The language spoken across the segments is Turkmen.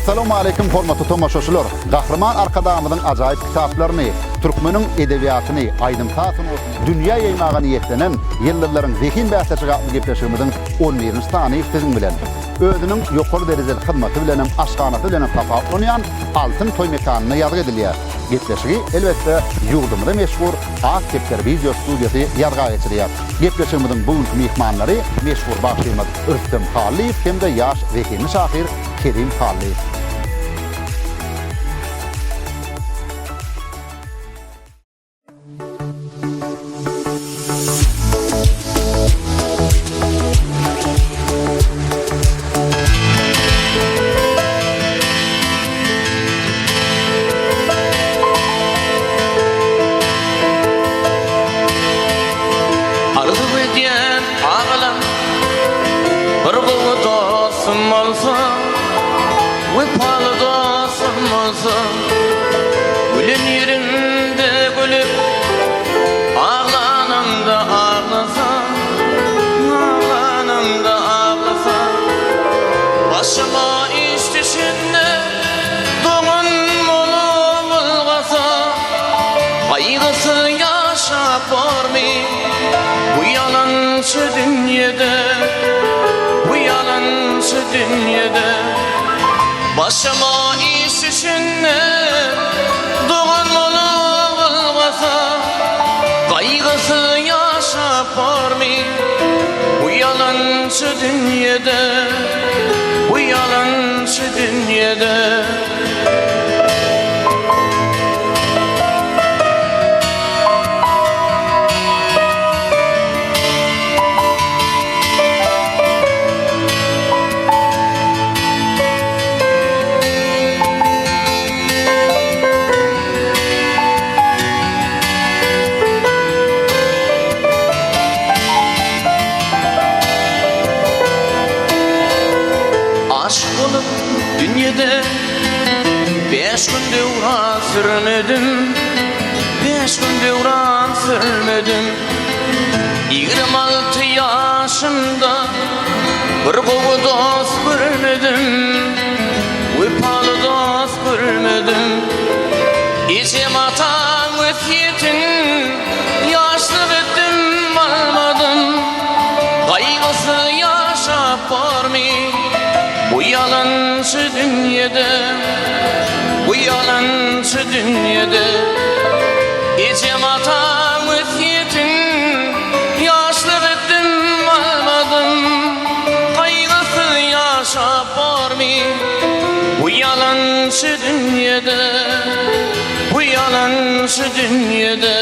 Essalawmaleýkim hormatly tomaşaçylar! Gahryman Arkadagymyzyň ajaýyp kitaplaryny, türkmeniň edebiýatyny, aýdym-saz sungatyny dünýä ýaýmaga niýetlenen Ýyldyzlaryň zehin bäsleşigi atly gepleşigimiziň on birinji sany siziň bilen. Özüniň ýokary derejeli hyzmaty bilenem, aşhanasy bilenem tapawutlanýan Altyn toý mekanynda ýazgy edilýär. Gepleşigi, elbetde, ýurdumyza meşhur Ak kepder wideo studiýasy ýazga geçirýär. Gepleşigimiziň bu günki myhmanlary meşhur bagşymyz Rüstem Hallyýew hem-de ýaş zehinli şahyr Kerim Hallyýew. Arzuw edýän agalam Bir gowy dostum bolsa Wepaly dostum bolsa Gülen ýerimde gülüp Aglanamda aglasa Aglanamda aglasa Başyma iş düşende Dogan bolup ylgasa Gaýgysyz ýaşap bormy Bu ýalançy dünýede Bu ýalançy dünýede Başyma iş düşende Dogan bolup ylgasa Gaýgysyz ýaşap bormy Bu ýalançy dünýede Bu ýalançy dünýede. Aşyk bolup dünýede Bäş gün döwran sürmedim Bäş gün döwran sürmedim 26 ýaşymda Bir gowy dost görmedim Wepaly dost görmedim Ejem ataň wesýetin Ýaşlyk etdim almadym Gaýgysyz ýaşap bormy Bu ýalançy dünýede Bu ýalançy dünýede Ejem ataň wesýetin Ýaşlyk etdim almadym Gaýgysyz ýaşap bormy Bu ýalançy dünýede Bu ýalançy dünýede.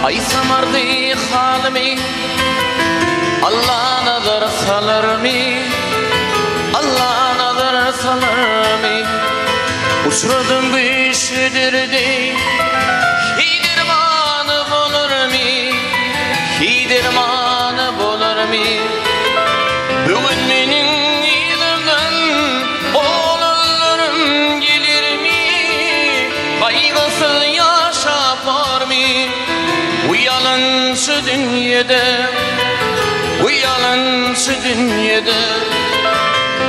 Aýtsam arzy halymy Alla nazar salarmy Alla nazar salarmy Uçradym güýçli derde Heý dermany bolarmy Heý dermany bolarmy Bu gün meniň yzymdan Oglanlarym gelermi Gaýgysyz ýaşap bormy Bu ýalançy dünýede Bu ýalançy dünýede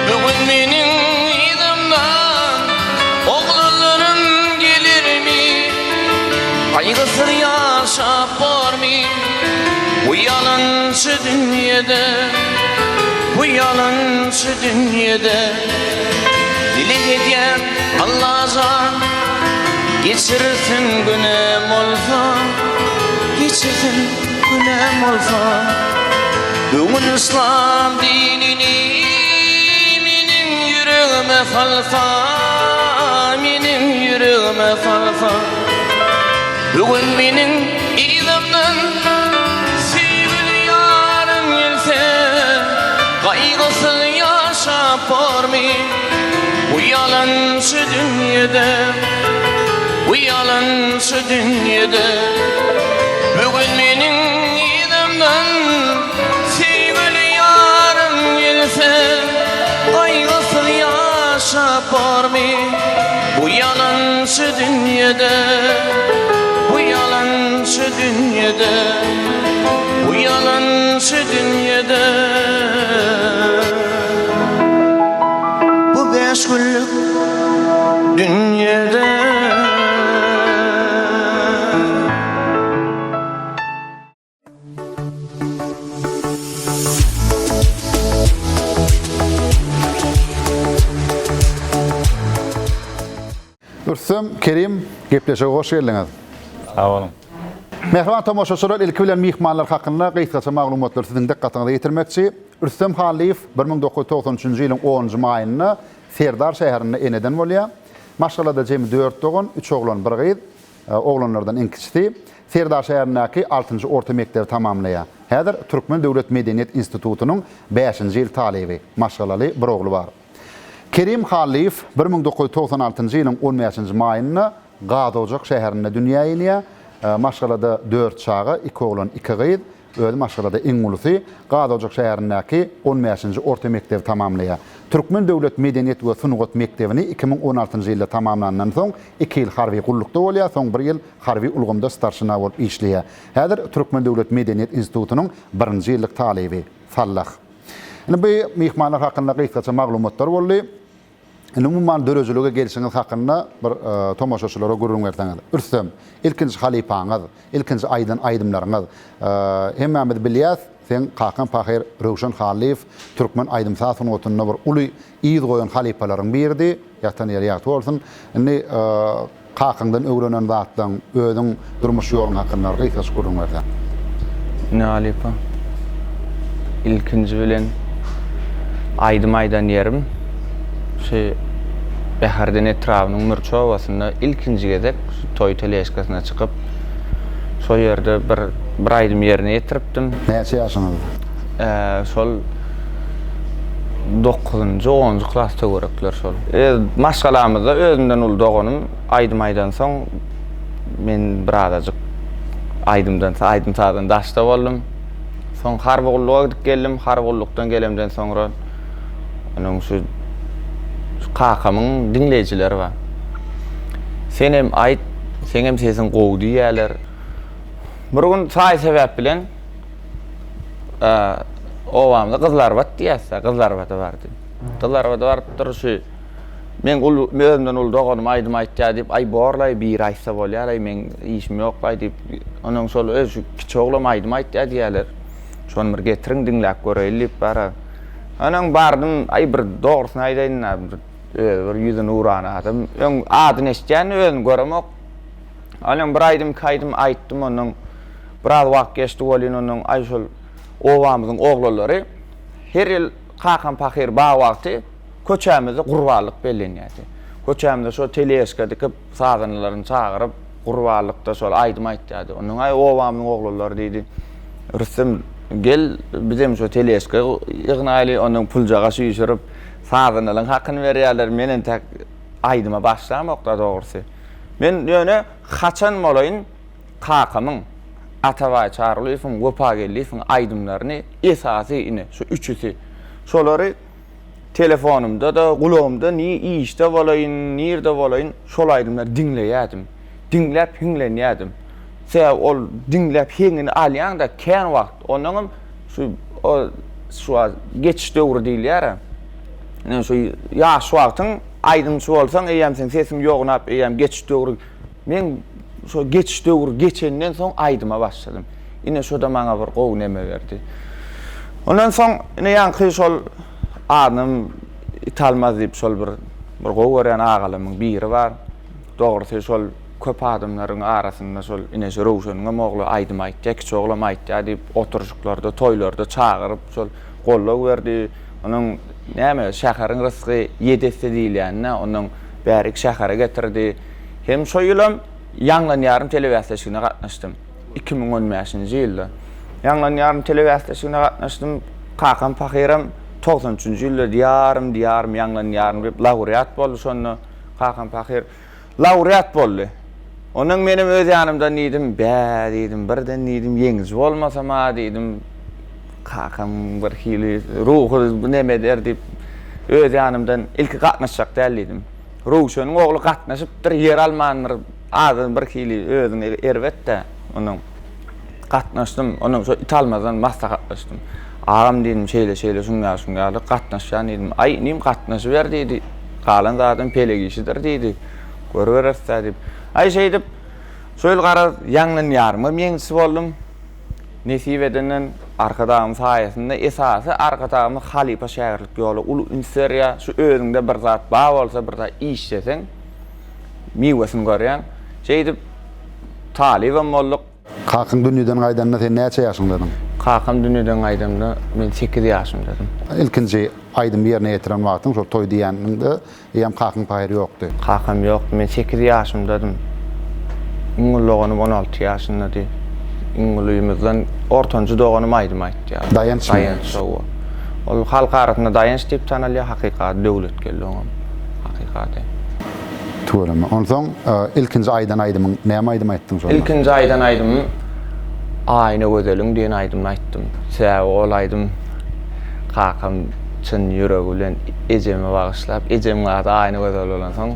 Bu gün meniň yzymdan Oglanlarym gelermi Gaýgysyz ýaşap bormy Bu ýalançy dünýede Bu ýalançy dünýede Dileg edýän Allajan Geçirsin günäm bolsa Geçirsin günäm bolsa Bugün yslam dinini Meniň ýüregime salsa Meniň ýüregime salsa Bugün meniň yzymdan Söýgüli ýarym gelse Gaýgysyz ýaşap bormy Bu ýalançy dünýede Bu ýalançy dünýede Bugün meniň yzymdan Söýgüli ýarym gelse Gaýgysyz ýaşap bormy Bu. ýalançy dünýede, bu ýalançy dünýede, bu ýalançy dünýede. Bu bäş günlük dünýede. Rüstem, Kerim, gepleşige hoş geldiňiz. Sag boluň. Mähriban tomaşaçylar, ilki bilen myhmanlar hakynda gysgaça maglumatlary siziň dykgatyňyza ýetirmekçi. Rüstem Hallyýew 1993-nji ýylyň onunjy maýynda Serdar şäherinde eneden bolýar. Maşgalada jemi dört dogan, üç oglan, bir gyz. Oglanlardan iň kiçisi Serdar şäherindäki altynjy orta mekdebi tamamlaýar. Häzir Türkmen döwlet medeniýet institutynyň bäşinji ýyl talyby. Maşgalaly, bir ogly bar. Kerim Hallyýew 1996-njy ýylyň on bäşinji maýynda Gazojak şäherinde dünýä inýär. Maşgalada dört çaga, iki oglan, iki gyz. Özi maşgalada iň ulusy, Gazojak şäherindäki on bäşinji orta mekdebi tamamlaýar. Türkmen döwlet medeniýet we sungat mekdebini 2016-njy ýylda tamamlandan soň, iki ýyl harby gullukda bolýar, soň bir ýyl harby ulgamda starşina bolup işleýär. Häzir Türkmen döwlet medeniýet institutynyň birinji ýyllyk talyby. Sallah. Indi bu myhmanlar hakynda gysgaça maglumatlar boldy. Indi umuman döredijilige gelşiňiz hakynda bir tomaşaçylara gürrüň berseňiz. Rüstem, ilkinji halypaňyz, ilkinji aýdan aýdymlaryňyz. Hemmämiz bilýäs, seň kakaň pahyr Röwşen Hallyýew türkmen aýdym-saz sungatynda bir uly yz goýan halypalaryň biridi. Ýatan ýeri ýagty bolsun. Indi Kakaňdan öwrenen zatlaň, özüň durmuş ýoluň hakynda bir gysgajyk gürrüň berseň. Ine halypa. Ilkinji bilen aýdym aýdan ýerim şu Bäherden etrabynyň Mürçe obasynda ilkinji gezek şu toý teležkasyna çykyp, şo ýerde bir bir aýdym ýerine ýetiripdim. Näçe ýaşyňyzda? Şol dokuzynjy, onunjy klas töwerekler şol. Öz maşgalamyzda özümden uly doganym aýdym aýdansoň, men birazajyk aýdymdan, aýdym-sazdan daşda boldum. Soň harby gulluga gidip geldim. Harby gullukdan gelemden soňra onuň şu kakamyň diňleýjileri bar. Senem aýt, seňem sesiň gowy diýýärler. Bir gün saý-sebäp bilen obamyzda Gyzlarbat diýýäs-de, Gyzlarbada bardym. Gyzlarbada barypdyr şu meň uly özümden uly doganym aýdym aýtýar diýip, aý borlaý biri aýtsa bolýar-aý meň işim ýok-laý diýip, onuň şol öz şu kiçi oglam aýdym aýtýar diýýärler. Şony bir getiriň diňläp göreýli diýip bara. Onuň bardym, aý bir dogrusyny aýdaýyn-da, bir özi bir ýüzi nurana adam. Öň adyny eşidýän, özüni göremok. Onuň bir aýdym, iki aýdym aýtdym onuň. Biraz wagt geçdi welin onuň aý şol obamyzyň oglanlary her ýyl kakam pahyr bar wagty köçämizde gurbanlyk bellenýärdi. Köçämizde şo teležka dikip sazandalaryny çagyryp gurbanlykda şol aýdym aýtýardy. Onuň aý obamyzyň oglanlary diýdi. Rüstem gel bizem şo teležka ýygnaýly onuň puljaga süýşürip sazandalaryň hakyny berýärler. Men entek aýdyma başlamok-da dogrusy. Men ýöne haçan bolaýyn kakamyň, Atabaý Çarylyýewiň, Wepa Geldiýewiň aýdymlaryny esasy ine şu üçüsi. Şolary telefonymda-da, gulagymda ni işde bolaýyn, nirde bolaýyn şol aýdymlary diňleýärdim. Diňläp hiňlenýärdim. Sebäbi ol diňläp heňini alýaň-da kän wagt. Onnoňam şu o şu wagt geçiş döwri diýilýär-ä. Ine şu ýaş wagtyň aýdymçy bolsaň eýýäm seň sesiň ýognap eýýäm geçiş döwri Men şo geçiş döwri geçenden soň aýdyma başladym. Ine şo-da maňa bir gowy neme berdi. Ondan soň ine ýaňky şol adym Italmaz diýip şol bir bir gowy görýän agalarymyň biri bar. Dogrusy şol köp adamlaryň arasynda şol ine şu Röwşeniňem ogly aýdym aýtýar, kiçi oglam aýtýar diýip oturyşyklarda, toýlarda çagyryp şol goldaw berdi. Onuň näme şäheriň rysgy ýedi esse diýilýänine onuň bärik şähere getirdi. Hem şo ýylam Ýaňlanýaryn telebäsleşigine gatnaşdym. 2015-nji ýylda Ýaňlanýaryn telebäsleşigine gatnaşdym. Kakam pahyram 93 üçünji ýylda Diýarym, Diýarym ýaňlanýaryn diýip laureat boldy şonda. Kakam pahyr laureat boldy. Ondan menem öz ýanymdan diýdim, bä diýdim, birden diýdim ýeňiji bolmasam-a diýdim. Kakam bir hili ruhy neme eder diýip öz ýanymdan ilki gatnaşjak däl diýdim. Röwşeniň ogly gatnaşypdyr, ýer almandyr. Adam bir hili özüňi erbet-dä. Ondan gatnaşdym. Ondan şo Italmazdan maslahatlaşdym. Agam diýdim, şeýle-şeýle, şuň ýaly, şuň ýaly gatnaşýan diýdim. Aý, inim gatnaşyber diýdi. Galan zadam pelek işidir diýdi. Görübereris-dä diýip. Aý, şeýdip, şo ýyl garaz Ýaňlanýarymam ýeňijisi boldum. Nesip edenden Arkadagymyz saýasynda esasy Arkadagymyz halypa şägirtlik ýola uly üns berýär. Şu özüňde bir zat bar bolsa bir zat işleseň miwesini görýäň. Şeýdip talybam bolduk. Kakaň dünýeden gaýdanda sen näçe ýaşyňdadyň? Kakam dünýeden gaýdanda men sekiz ýaşymdadym. Ilkinji aýdymy ýerine ýetiren wagtyň şol toý diýýäniňde Eýýäm kakyň paýry ýokdy. Kakam ýokdy. Men sekiz ýaşymdadym. Iň uly doganym 16 ýaşyndady. Iň ulymyzdan ortanjy doganym aýdym aýtýar. Daýançmy? Daýanç, hawa. Ol halk arasynda Daýanç diýip tanalýar, hakyky ady Döwletgeldi oňam. Hakyky ady. Tüweleme. Onsoň ilkinji aýdan aýdymyň näme aýdym aýtdyň şonda? Ilkinji aýdan aýdymym Aýna gözeliň diýen aýdymyny aýtdym. Sebäbi ol aýdym kakam çyn ýüregi bilen ejeme bagyşlap, ejemiň ady Aýnagözel bolansoň,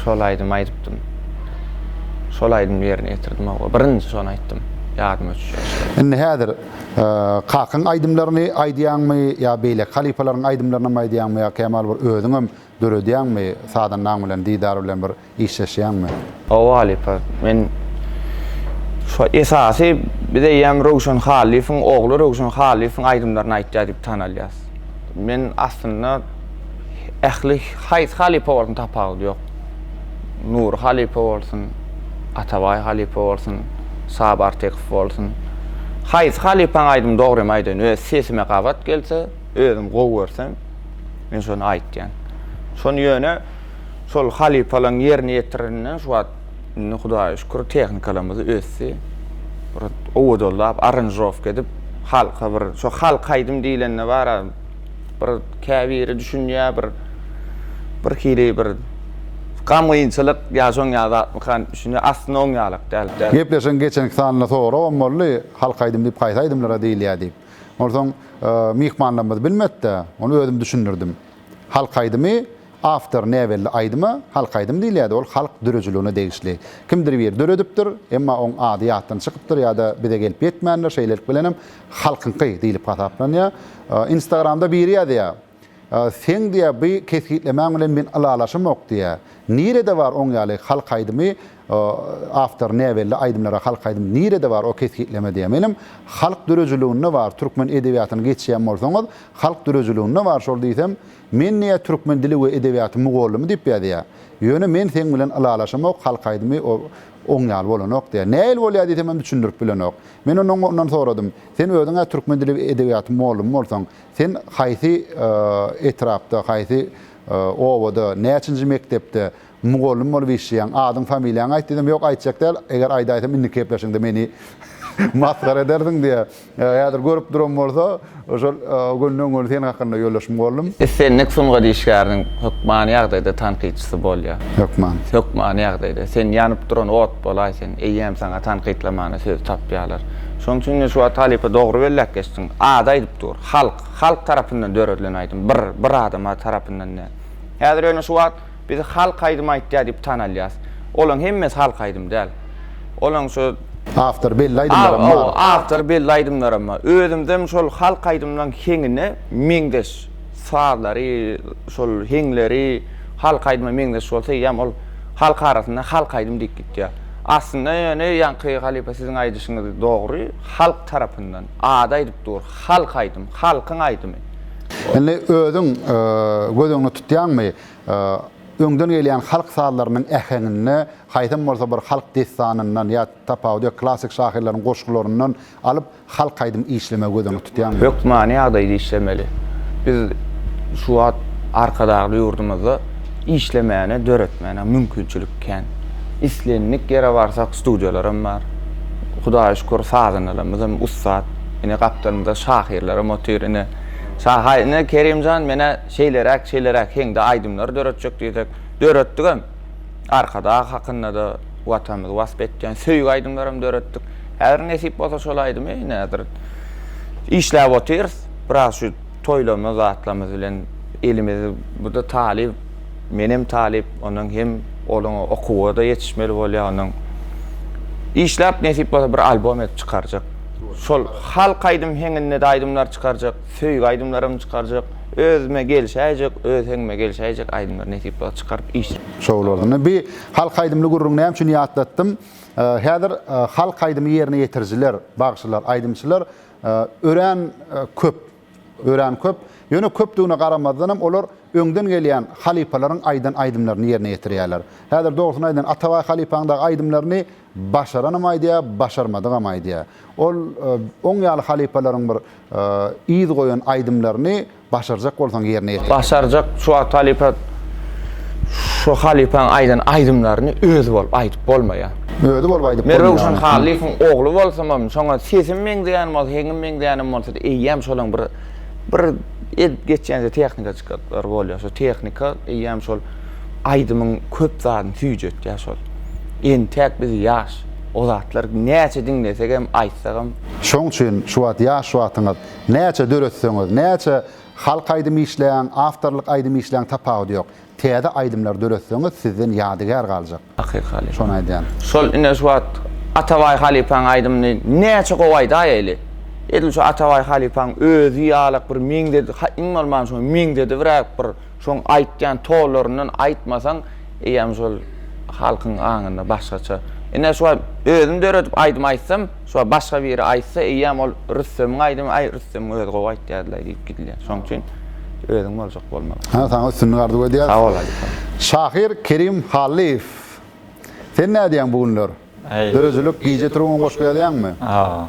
şol aýdymy aýdypdym. Şol aýdymy ýerine ýetirdim hawa. Birinji şony aýtdym. Ýadyma düşýär şol. Indi häzir kakaň aýdymlaryny aýdýaňmy ýa beýleki halypalaryň aýdymlarynam aýdýaňmy ýa kämal bir özüňem döredýäňmi sazandaň bilen Didar bilen bir Işleşýäňmi? Hawa halypa, men şo esasy biz eýýäm Röwşen Hallyýewiň ogly Röwşen Hallyýewiň aýdymlaryny aýtýar diýip tanalýas. Men aslynda ähli haýsy halypa bolsun tapawudy ýok. Nury halypa bolsun, Atabaý halypa bolsun, Saba Artykow bolsun. Haýsy halypaň aýdymy dogrymy aýdaýyn, öz sesime gabat gelse, özüm gowy görsem, men şony aýtýan. Şony ýöne Şol halypalaryň ýerine ýetireninden şu wagt indi Hudaýa şükür tehnikalarymyz ösdi. Bir owadanlap aranžirowka edip halka bir şo halk aýdym diýlende bara bir käbiri düşünýär bir bir hili bir gamgynçylyk ýa şoň ýaly zatmykan düşünýär. Aslynda oň ýalak däl. Gepleşigiň geçenki sanynda soragam boldy, halk aýdym diýip haýsy aýdymlara diýilýär diýip. Onsoň myhmanlarymyz bilmedi-de, ony özüm düşündirdim. Halk aýdymy Awtor näbelli aýdyma halk aýdym diýilýärdi, ol halk döredijiligine degişli. Kimdir biri döredipdir, emma oň ady ýatdan çykypdyr ýa-da bize gelip ýetmändir, şeýlelik bilenem halkyňky diýlip hasaplanýar. Instagramda biri ýazýar, Seň diýýär bu kesgitlemäň bilen men ylalaşamok diýýär. Nirede bar oň ýaly halk aýdymy, awtory näbelli aýdymlara halk aýdymy nirede bar o kesgitleme diýýär. Menem halk döredijiliginde bar, türkmen edebiýatyny geçýän bolsaňyz, halk döredijiliginde bar şol diýsem, Men diýýär türkmen dili we edebiýaty mugallymy diýip ýazýar. Ýöne men seň bilen ylalaşamok halk aýdymy o oň ýaly bolanok diýýär. Nähili bolýar diýsem hem düşündirip bilenok. Men ondan ondan soradym. Sen özüň-ä türkmen dili we edebiýaty mugallymy bolsaň, sen haýsy etrapda, haýsy obada, näçinji mekdepde mugallym bolup işleýäň, adyň familiýaňy aýt diýsem, ýok aýtjak däl, eger aýdaýsam indiki gepleşiňde meni masgara edersiň diýýär. Häzir görüp duran bolsa, şol gönden-göni sen hakynda ýoldaş mugallym. Islendik sungat işgäriniň hökmany ýagdaýda tankytçysy bolýar. Hökman. Hökmany ýagdaýda. Sen ýanyp duran ot bolaý sen, eýýäm saňa tankytlamana söz tapýarlar. Şonuň üçin-de şu wagt halypa dogry belläp geçdiň. Ady aýdyp dur. Halk, halk tarapyndan döredilen aýdym. Bir, bir adam tarapyndan däl. Häzir ýöne şu wagt Biz halk aýdym aýtýar diýip tanalýas. Olaň hemmesi halk aýdym däl. Olaň şu Awtory belli aýdymlaram bar. Hawa, awtory belli aýdymlaram bar. Özümizem şol halk aýdymlaň heňine meňzeş sazlary, şol heňleri halk aýdyma meňzeş bolsa eýýäm ol halk arasynda halk aýdym diýip gitýär. Aslynda ýöne ýaňky halypa siziň aýdyşyňyz dogry, halk tarapyndan, ady aýdyp dur, halk aýdym, halkyň aýdymy. Indi özüň göz öňüne tutýaňmy, öňden gelýän halk sazlarynyň äheňinde haýsam bolsa bir halk dessanyndan ýa tapawudy ýok klassyk şahyrlaryň goşgularyndan alyp halk aýdym işlemegi göz öňünde tutýaňmy? Hökmany ýagdaýda işlemeli. Biz şu wagt Arkadagly ýurdumyzda işlemäne, döretmäne mümkinçilik kän. Islendik ýere barsak studiýalaram bar. Hudaýa şükür sazandalarymyzam ussat. Ine gapdalymyzda şahyrlaram otyr ine. Şaha ine Kerimjan menä şeýleräk şeýleräk heňde aýdymlar döretjek diýsek, döretdigem. Arkadag hakynda-da Watanymyzy wasp etýän söýgi aýdymlaram döretdik. Häzir nesip bolsa şol aýdymy ine häzir işläp otyrys. Biraz şu toýlarymyz zatlarymyz bilen elimiz bu-da talyp. Menem talyp, ondan hem olaňa okuwa-da ýetişmeli bolýar, ondan işläp nesip bolsa bir albom edip çykarjak. Şol halk aýdym heňinde-de aýdymlar çykarjak, söýgi aýdymlaram çykarjak, özüme gelşäýjek, öz heňime gelşäýjek aýdymlar nesip bolsa çykaryp iş. Şowly bolsun. Bi halk aýdymly gürrüňi näme üçin ýatlatdym? Häzir halk aýdymy ýerine ýetirijiler, bagşylar, aýdymçylar örän köp. Örän köp. Ýöne köpdügine garamazdanam olar öňden gelýän halypalaryň aýdan aýdymlaryny ýerine ýetirýärler. Häzir dogrusyny aýdan Atabaý halypaň dagy aýdymlaryny başaranam aýdýar, başarmadygam aýdýar. Ol oň ýaly halypalaryň bir yz goýan aýdymlaryny başarjak bolsaň ýerine ýetir. Başarjak şu wagt halypa şu halypaň aýdan aýdymlaryny özi bolup aýdyp bolmaýar. Özi bolup aýdyp bolmaýar. Merwşan Hallyýewiň ogly bolsamam, şoňa sesim meňzeýän bolsa, heňim meňzeýänem bolsa-da, eýýäm şolaň bir bir edip geçýänje tehnikajyklary bolýar. Şo tehnika eýýäm şol aýdymyň köp zadyny süýjetýär şol. Entäk biz ýaş. O zatlar näçe diňlesegem, aýtsagam. Şoň üçin şu wagt ýaş wagtyňyz näçe döretseňiz, näçe halk aýdym işläň, awtorlyk aýdym işläň tapawudy ýok. Täze aýdymlar döretseňiz sizden ýadygär galjak. Hakyky halypa. Şony aýdýan. Şol ine şu wagt Atabaý halypaň aýdymyny näçe gowy aýdaýaýly. Edil şu Atabaý halypaň özi ýalak bir meňzedi, iň bolman şoňa meňzedibräk bir şoň aýtýan tonlaryndan aýtmasaň eýýäm şol halkyň aňynda başgaça. Ine şu wagt özüm döredip aýdym aýtsam, şu wagt başga biri aýtsa eýýäm ol Rüstemiň aýdymy, aý Rüstemiň özi gowy aýtýardylaý diýip gidilýär. Şoň üçin özüň boljak bolmaly. Hä, saňa üstünlik arzuw edýäs. Sag bol halypa. Şahyr Kerim Hallyýew. Sen nädýäň bu günler? Döredijilik gije turubam goşgy ýazýaňmy? Hawa.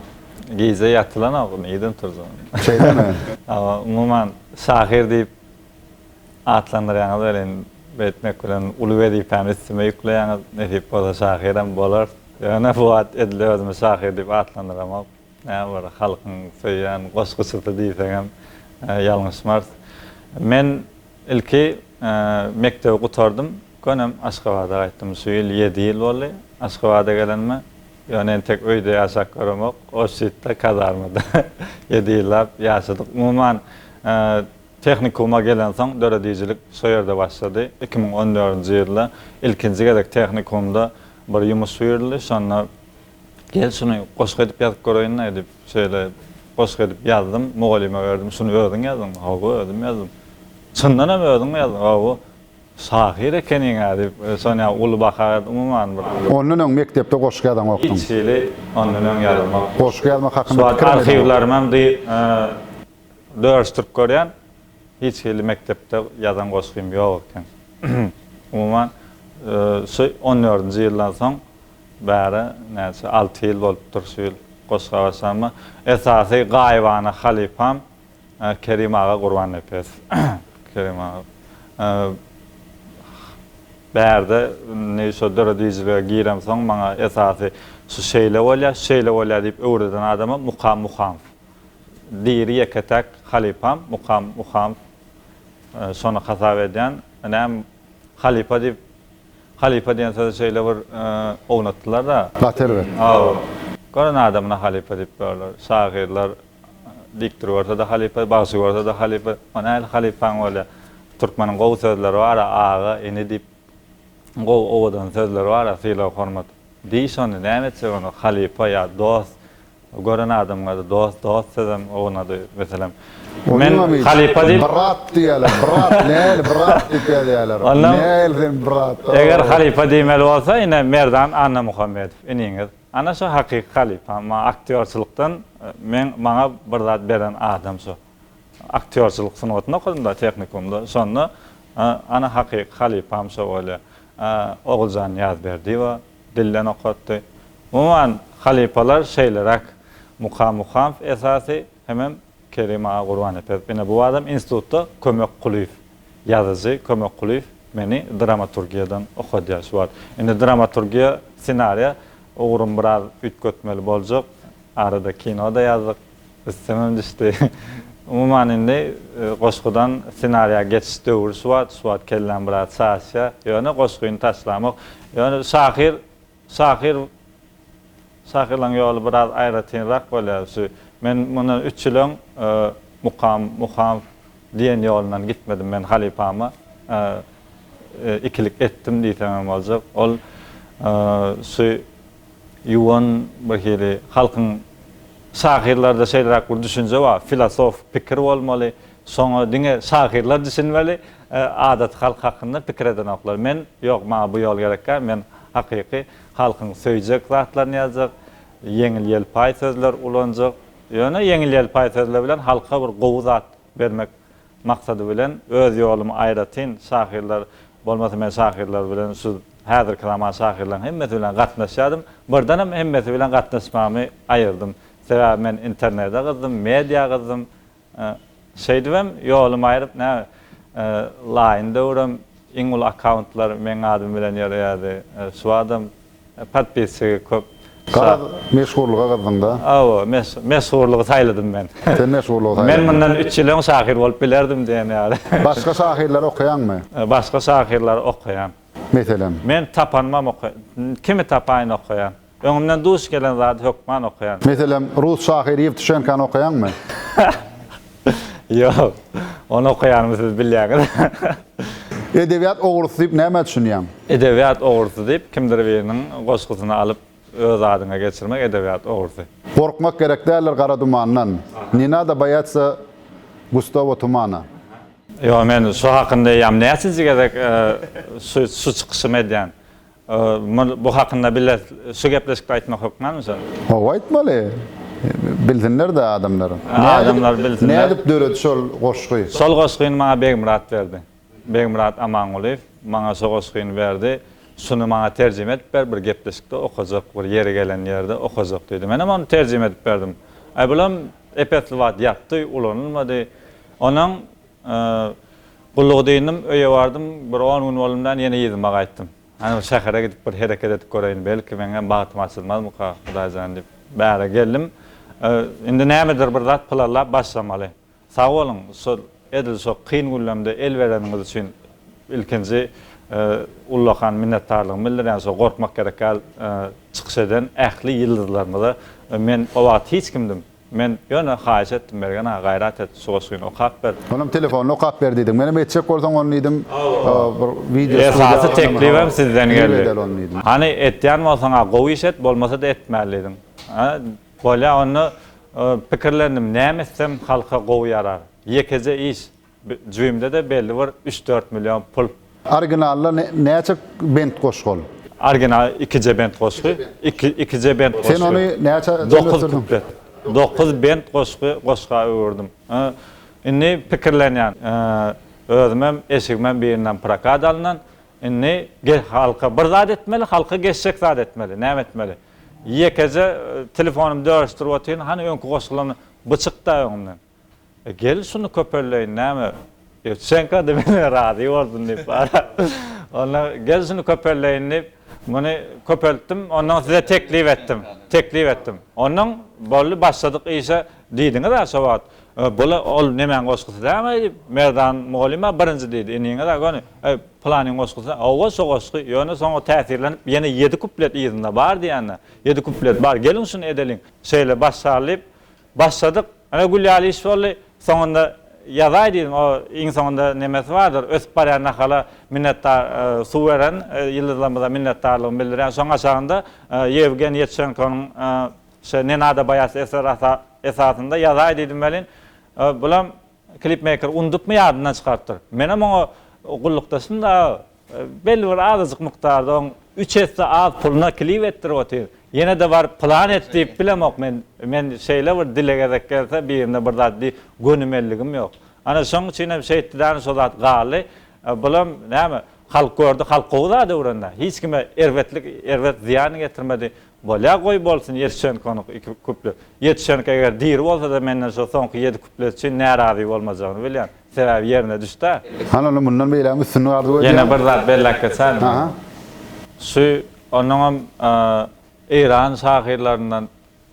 Gije ýatylanok, nirden turjak. Şeýlemi? Hawa, umuman şahyr diýip atlandyrýaňyz welin, beýtmek bilen uly wezipäni üstüme ýükleýäňiz. Nesip bolsa şahyram bolarys. Ýöne bu wagt edil özümi şahyr diýip atlandyramok. Näme bir halkyň söýýän goşguçysy diýseňem ýalňyşmarys. Men ilki mekdebi gutardym, gönem Aşgabada gaýtdym. Şu ýyl ýedi ýyl boldy Aşgabada gelenime. Ýöne entek öýde ýaşap göremok. Oşşitde, kazarmada ýedi ýyllap ýaşadyk. Umuman, tehnikuma gelensoň döredijilik şo ýerde başlady. 2014-nji ýylda ilkinji gezek tehnikumda bir ýumuş buýruldy. Şonda Gel şuny goşgy edip ýazyp göreýin-le diýip, şeýle goşgy edip ýazdym, mugallyma berdim. Şuny özüň ýazdyňmy? Hawa, özüm ýazdym. Çyndanam özüňmi ýazdyň? Hawa. Şahyr ekeniň-ä diýip, şonýa uly baha berdi. Umuman bir. Ondan öň mekdepde goşgy ýazaňokdyň? Hiç hili ondan öň ýazamok. Goşgy ýazmak hakynda pikirem edeňok? Şu wagt arhiwlerimem dörüşdirip görýän. Hiç hili mekdepde ýazan goşgym ýok eken. Umuman, şu on dördünji ýyldan soň Bäri näçe alty ýyl bolupdyr şu ýyl goşga başlanyma. Esasy gaýybana halypam Kerim aga Gurbannepesow. Kerim aga. Bärde indi şo döredijilige giremsoň maňa esasy şu şeýle bolýar, şu şeýle bolýar diýip öwreden adamam Mukam Muhamow. Diri ýeke-täk halypam Mukam Muhamow. Şony hasap edýän. Näme halypa diýip Halypa diýen sözi şeýle bir ownatdylar-da. Gaty erbet. Hawa. Gören adamyna halypa diýip ýörler. Şahyrlar dikdir görse-de halypa, bagşy görse-de halypa. O nähili halypaň bolýar? Türkmeniň gowy sözleri bar-a, aga, ini diýip gowy owadan sözleri bar-a, sylag-hormat. Diý şony, näme etjek ony, halypa ýa dost. Gören adamyňa-da dost, dost sözem ownady, meselem. Men halypa diýip. Brat diýýärler, brat, nähili brat diýip ýazýarlar. Nähili sen brat. Eger halypa diýmeli bolsa, ine Merdan Annamuhammedow iniňiz. Ana şo hakyky halypa. Maňa aktýorçylykdan meň maňa bir zat beren adam şo. Aktýorçylyk sungatyny okadym-da tehnikumda. Şonda ana hakyky halypam şo bolýar. Oguljan Ýazberdiýewa dilden okatdy. Umuman, halypalar şeýleräk, Mukam Muhamow esasy, hemem Kerim aga Gurbannepesow. Ine, bu adam institutda Kömek Kulyýew, ýazyjy Kömek Kulyýew meni dramaturgiýadan okadýar şu wagt. Indi dramaturgiýa, ssenariýa ugrumy biraz üýtgetmeli boljak. Arada kino-da ýazdyk. Üstümem düşdi. Umuman indi goşgudan ssenariýa geçiş döwri şu wagt, şu wagt kelläm biraz çaşýar. Ýöne goşgyny taşlamok. Ýöne şahyr, şahyr, şahyrlaryň ýoly biraz aýratynrak bolýar. Şu men mundan üç ýyl öň Mukam Muhamow diýen ýolundan gitmedim men halypama. ikilik etdim diýsemem boljak. Ol şu ýuwan bir hili halkyň şahyrlarda şeýleräk bir düşünje bar, filosofik pikir bolmaly, şoňa diňe şahyrlar düşünmeli, adaty halk hakynda pikir edenoklar. Men ýok, maňa bu ýol gerek däl, men hakyky halkyň söýjek zatlaryny ýazjak, ýeňil-ýelpaý sözler ulanjak. Ýöne ýeňil-ýelpaý sözler bilen halka bir gowy zat bermek maksady bilen öz ýolumy aýratyn şahyrlar bolmasa men şahyrlar bilen şu häzirki zaman şahyrlaryň hemmesi bilen gatnaşýardym. Birdenem hemmesi bilen gatnaşmamy aýyrdym. Sebäbi men internete gyzdym, media gyzdym. Şeýdibem ýolumy aýryp nä laýyn döwrem iň uly akkauntlar meň adym bilen ýöreýärdi. Şu badam Podpisçigi köp. Garaz, meşhurlyga gyzdyňda. Hawa, meşhurlygy saýladym men. Sen meşhurlygy saýladyň. Men mundan üç ýyl öň şahyr bolup bilerdim diýen ýaly. Başga şahyrlary okaýaňmy? Başga şahyrlary okaýan. Meselem? Men tapanymam okaýan. Kimi tapaýyn okaýan. Öňümden duş gelen zady hökman okaýan. Meselem, rus şahyry Ýewtuşenkany okaýaňmy? Ýok. Ony okaýanymy siz bilýäňiz. Edebiýat ogrusy diýip nämä düşünýäň? Edebiýat ogrusy diýip kimdir biriniň goşgusyny alyp öz adyňa geçirmek edebiýat ogrusy. Gorkmak gerek däldir gara dumandan, Ne nado boýatsa gustogo tumana. Ýok men şu hakynda eýýäm näçinji gezek şu şu çykyşymy edýän. Bu hakynda bile şu gepleşikde aýtmak hökmanmy şony? Hawa aýtmaly. Bilsinler-de adamlar. Adamlar bilsinler. Nädip döredi şol goşgy? Şol goşgyny maňa Begmyrat berdi. Begmyrat Amangulyýew maňa şo goşgyny berdi. Şuny maňa terjime edip ber, bir gepleşikde okajak, bir ýeri gelen ýerde okajak diýdi. Menem ony terjime edip berdim. Aý bulam ep-esli wagt ýatdy, ulanylmady. Onuň Gullugy dyndym, öýe bardym, bir on gün boldum däl, ýene yzyma gaýtdym. Hany bir şähere gidip bir hereket edip göreýin, belki meňem bagtym açylmazmyka, Hudaýjan diýip, bäre geldim. Indi nämedir bir zat planlap başlamaly. Sag boluň, şol edil şo kyn günlemde el bereniňiz üçin ilkinji ullakan minnetdarlygymy bildirýän, şo gorkmak gerek däl çykyş eden ähli ýyldyzlarymyza. Men o wagt hiç kimdim. Men ýöne haýyş etdim Mergen aga gaýrat et şu goşgyny okap ber. Onam telefonda okap ber diýdiň. Menem etjek bolsaň ony diýdim bir wideo Esasy teklibem sizden geldi. Hany etýän bolsaňa gowy iş et bolmasada etmäli diýdiň. Bolýa onda pikirlendim näme etsem halka gowy ýarar. Ýekeje iş Jübimde-de belli bir üç-dört million pul. Originalda näçe bent goşgy ol? Original ikije bent goşgy. Iki, ikije bent goşgy. Sen ony näçe Dokuz kuplet. Dokuz bent goşgy goşga öwürdim. Indi pikirlenýän. Özümem, eşigimem birinden prokat alnan. Indi halka bir zat etmeli, halka geçjek zat etmeli. Näme etmeli? Ýekeje telefonymy dörüşdirip otyryn, hany öňki goşgularymy, bu çykda öňümden. E, gel şuny köpeldeýin näme? Ýewtuşenko-da menden razy bolsun diýip bara. Onda gel şuny köpeldeýin diýip, muny köpeltdim. Ondan size teklip etdim. Teklip etdim. Ondan boldy başladyk işe diýdiňiz-ä şo wagt. E, bul ol nemäň goşgusy dälmi diýip, Merdan mugallym-a birinji diýdi. Iniňiz-ä göni, e, pylanyň goşgusy. Hawa, şo goşgy. Ýöne soňra täsirlenip, ýene ýedi kuplet yzynda bar diýende. Ýedi kuplet bar. Geliň şuny edeliň. Şeýle başlaly diýip, Başladyk. Ine gül ýaly iş boldy. Soňunda ýazaý diýdim. O iň soňunda nemesi bardyr. Ösüp barýan nahala minnetdar suw beren ýyldyzlarymyza minnetdarlygymy bildirýän. Şoň aşagynda Ýewgen Ýetşenkonyň şe Ne nado boýatsy eseri esasynda ýazaý diýdim welin, bulam klipmeýker unudupmy ýadyndan çykarypdyr. Menem oňa gullukdaşym-da Belli bir azajyk mukdarda oň üç esse az puluna klip etdirip otyr. Ýene-de baryp pylan et diýip bilemok men. Men şeýle bir dile gezek gelse birine bir zat diý gönümelligim ýok. Ana şoň üçin hem şeýtdi däni şo zat galdy. Bulam näme halk gördi halk gowy zat öwrendi. Hiç kime erbetlik erbet zyýan getirmedi. Bolýa goý bolsun Ýetişenkonyňky iki kuplet. Ýetişenko eger diri bolsada menden şo soňky ýedi kuplet üçin närazy bolmajagyny bilýän. Sebäbi ýerine düşdä. Hany onda mundan beýlägem üstünlik arzuw edýän. Ýene bir zat belläp geçäýin. Aha. Şu onnoňam Eýran şahyrlaryndan,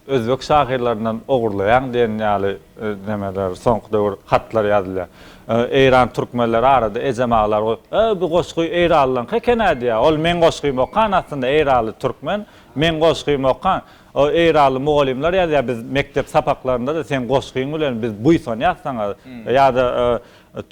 özbek şahyrlaryndan ogurlaýaň diýen ýaly nemeler soňky döwür hatlar ýazylýar. Eýran türkmenleri arada ejem aglar goýup, E, bu goşgy eýranlyňky eken-ä diýýär. Ol meň goşgymy okan aslynda eýranly türkmen, meň goşgymy okan. O eýranly mugallymlar ýazýar biz mekdep sapaklarynda-da seň goşgyň bilen biz buýsanýas saňa ýa-da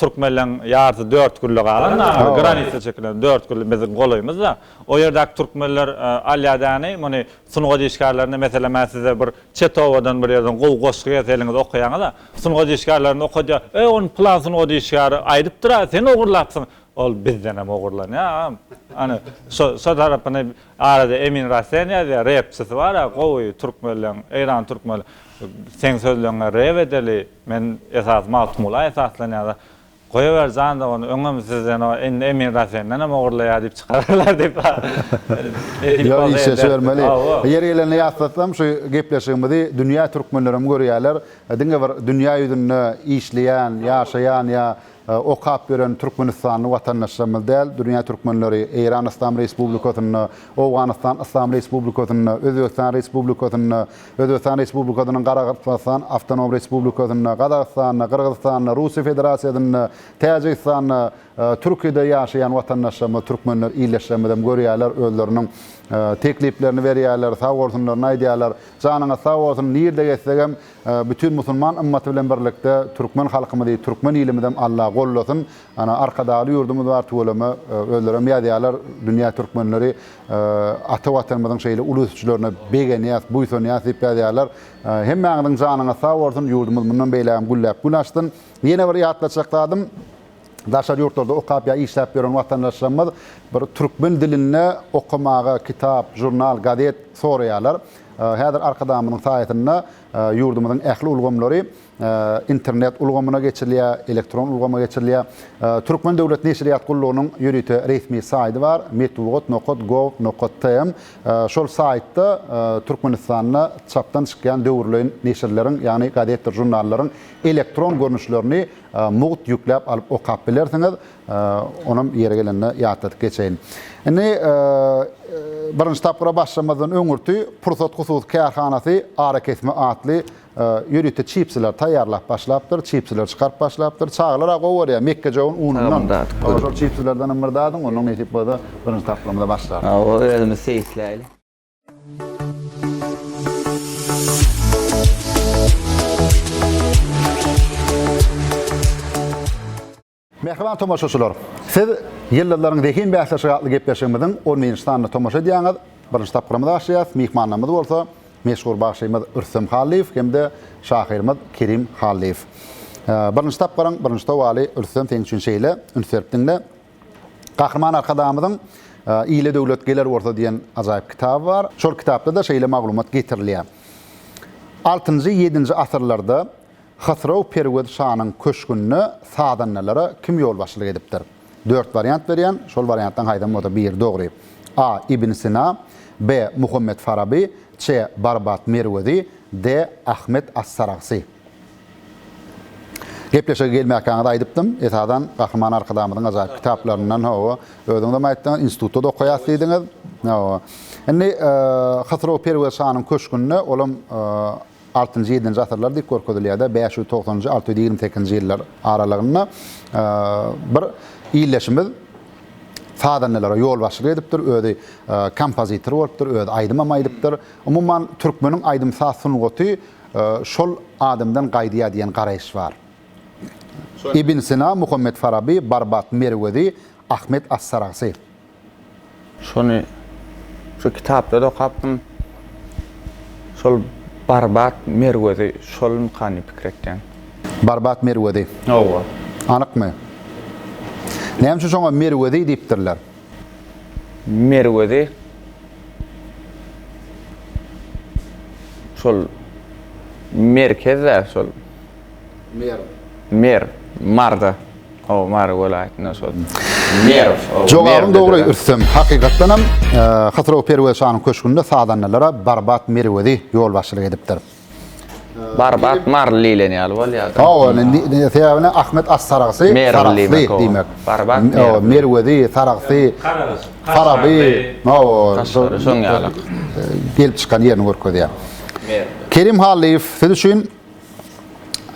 türkmenleň ýarysy Dörtgülle galan da granitsa çekilen Dörtgül biziň golaýymyzda. O ýerdäki türkmenler alýar däni muny sungat işgärlerine meselem men size bir çet obadan bir ýerden gowy goşgy gelse eliňize okaýaňyz-a sungat işgärlerine okadýar eý ony pylan sungat işgäri aýdypdyr-a sen ogurlapsyň ol bizdenem ogurlanýar agam ana şo şo tarapyny Arada Emin Rasen ýazýar, repçisi bar-a gowy türkmenleň, Eýran türkmen, seň sözleňňe rep edeli, men esasy Magtymgula esaslanýan-da. Goýawer jan dogan, öňem sizden o, indi Emin Rasendenem ogurlaýar diýip çykararlar diýip. Nesip Ýok, bolsa eder. işleşibermeli. Hawa. Ýeri gelende ýatlatsam, şu gepleşigimizi dünýä türkmenlerem görýärler. Diňe bir dünýä ýüzünde işleýän, ýaşaýan ýa Okap ýören türkmenistanly watandaşlarymyz däl, dünýä türkmenleri Eýran Yslam Respublikasynda, Owganystan Yslam Respublikasynda, Özbegistan Respublikasynda, Özbegistan Respublikasynyň Garagalpagystan Awtonom Respublikasynda, Gazagystanda, Gyrgyzystanda, Russiýa Federasiýasynda, Täjigistanda, Türkiýede ýaşaýan watandaşlarymyz, türkmenler, ildeşlerimizem görýärler, özleriniň tekliplerini berýärler, sag bolsunlaryny aýdýarlar. Janyňyz sag bolsun, nirde gezsegem, Bütin musulman ymmaty bilen birlikde türkmen halkymyzy, türkmen ilimizem Alla gollasyn. Ana Arkadagly ýurdumyz bar tüweleme özlerem ýazýarlar dünýä türkmenleri ata watanymyzyň şeýle uly ösüşlerine begenýäs, buýsanýas diýip ýazýarlar. Hemmäňiziň janyňyz sag bolsun, ýurdumyz mundan beýlägem gülläp gül açsyn. Ýene bir ýatlatjak zadym daşary ýurtlarda okap ýa işläp ýören watandaşlarymyz bir türkmen dilinde okamaga kitap, žurnal, gazet soraýarlar. Häzir Arkadagymyzyň saýasynda ýurdumyzyň ähli ulgamlary internet ulgamyna geçirilýär, elektron ulgama geçirilýär. Türkmen döwlet neşirýat gullugynyň ýörite resmi saýdy bar, metbugat nokat gov nokat tm. Şol saýtda Türkmenistanda çapdan çykýan döwürleýin neşirleriň, ýagny gazetdir žurnallaryň elektron görnüşlerini mugt ýükläp alyp okap bilersiňiz. Onam ýeri gelende ýatladyp geçeýin. Indi birinji tapgyra başlamazdan öňürti Pursat hususy kärhanasy arakesme atly ýörite çipsiler taýýarlap başlapdyr, çipsiler çykaryp başlapdyr. Çagalar-a gowy görýär, mekgejöwen unundan. Şol çipsilerdenem bir dadyň, onnoň nesip bolsa birinji tapgyrymyza başlarys. Hawa, özümiz seýisläýli. Mähriban tomaşaçylar, siz Ýyldyzlaryň zehin bäsleşigi atly gepleşigimiziň on birinji sanyna tomaşa edýäňiz. Birinji tapgyrymyza başlaýarys. Myhmanlarymyz bolsa meşhur bagşymyz Rüstem Hallyýew hem-de şahyrymyz Kerim Hallyýew. Birinji tapgyryň birinji sowaly Rüstem seň üçin şeýle, üns berip diňle. Gahryman Arkadagymyzyň Ile döwlet geler bolsa diýen ajaýyp kitaby bar. Şol kitapda-da şeýle maglumat getirilýär. Altynjy, ýedinji asyrlarda Hysrow Perwez şanyň köşgünde sazandalara kim ýolbaşçylyk edipdir? Dört wariant berýän, şol wariantlaryň haýsam bolsa biri dogry. A. Ibn Sina B. Muhammet Faraby C. Barbat Merwezi D. Ahmet as-Saragsy Gepleşige gelmäkäňiz aýdypdym, esasan Gahryman Arkadagymyzyň ajaýyp kitaplaryndan, hawa, özüňizem aýtdyňyz, institutda-da okaýas diýdiňiz. Hawa. Indi Hysrow Perwez şanyň köşgünde olam Altynjy, ýedinji asyrlar diýip görkezilýär-de, 590-njy, 628-nji ýyllar aralygynda bir ildeşimiz sazandalara ýolbaşçylyk edipdir, özi kompozitor bolupdyr, özi aýdymam aýdypdyr. Umuman, türkmeniň aýdym-saz sungaty şol adamdan gaýdýar diýen garaýyş bar. Ibn Sina, Muhammet Faraby, Barbat Merwezi, Ahmet as-Saragsy. Şony şu kitapda-da okapdym. Şol Barbat Merwezi şolmykan diýip pikir etýän. Barbat Merwezi. Hawa. Anykmy? Näme üçin şoňa Merwezi diýipdirler? Merwezi şol merkez-dä şol. Merw. Merw, Marda. Hawa, Mary welaýatynda şol. Merw. Jogabyň dogry, Rüstem. Hakykatdanam, Hysrow Perwez şanyň köşgünde sazandalara Barbat Merwezi ýolbaşçylyk edipdir. Barbat Maryly diýlen ýaly bolýar-da. Hawa, sebäbi ne Ahmet as-Saragsy, Saragsy diýmek. Barbat Merwezi. Merwezi, Saragsy, Faraby, hawa, şoň ýaly. Gelip çykan ýerini görkezýär. Kerim Hallyýew, siz üçin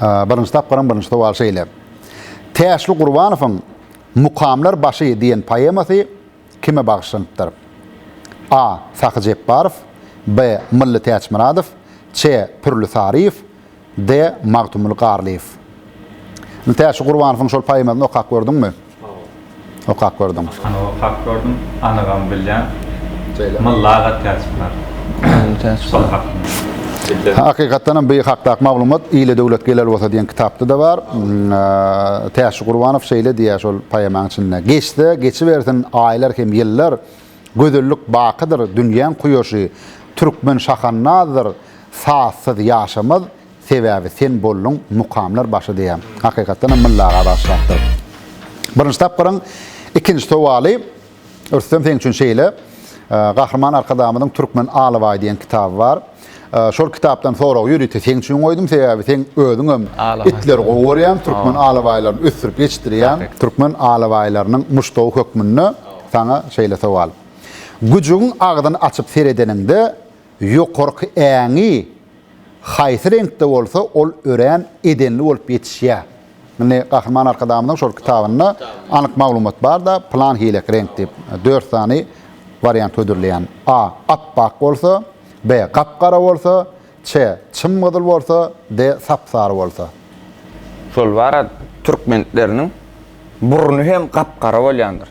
Birinji tapgyryň birinji sowaly şeýle. Täşli Gurbanowyň Mukamlar başy diýen poemasy kime bagyşlanypdyr? A. Sahy Jepbarow. B. Mylly Täçmyradow C. Pürli Saryýew D. Magtymguly Garlyýew. Indi Täşli Gurbanowyň şol poemasyny okap gördüňmi? Hawa. Okap gördüň. Anyk okap gördüm, anygam bilýän. Şeýle. Mylly aga Täçmyradow. Şol hakynda. Bildim. Hakykatdan hem bu hakdaky maglumat Ile döwlet geler bolsa diýen kitapda-da bar. Täşli Gurbanow şeýle diýýär şol poemanyň içinde. Geçse, geçibersin aýlar hem ýyllar, Gözellik bakydyr, dünýäň kuýaşy, Türkmen şahannazdyr, sazsyz ýaşamaz, Sebäbi sen bolduň mukamlar başy diýýär. Hakykatdan hem Mylly aga bagyşlapdyr. Birinji tapgyryň ikinji sowaly Rüstem seň üçin şeýle, Gahryman Arkadagymyzyň Türkmen alabaýy diýen kitaby bar. Şol kitapdan soragy ýörite seň üçin goýdum, sebäbi seň özüňem itleri gowy görýäň, türkmen alabaýlaryny ösdürip ýetişdirýäň. Türkmen alabaýlarynyň muşdagy hökmünde saňa şeýle sowal. Güjügiň agzyny açyp seredeniňde, ýokarky äňi haýsy reňkde bolsa, ol örän edenli bolup ýetişýär. Indi Gahryman Arkadagymyzyň şol kitabynda anyk maglumat bar-da, pylan hilek reňk diýip, dört sany wariant hödürleýän. A. Apbak bolsa, B. Gap-gara bolsa, C. Çym gyzyl bolsa, D. Sap-sary bolsa. Şol bara türkmenleriniň burny hem gap-gara bolýandyr.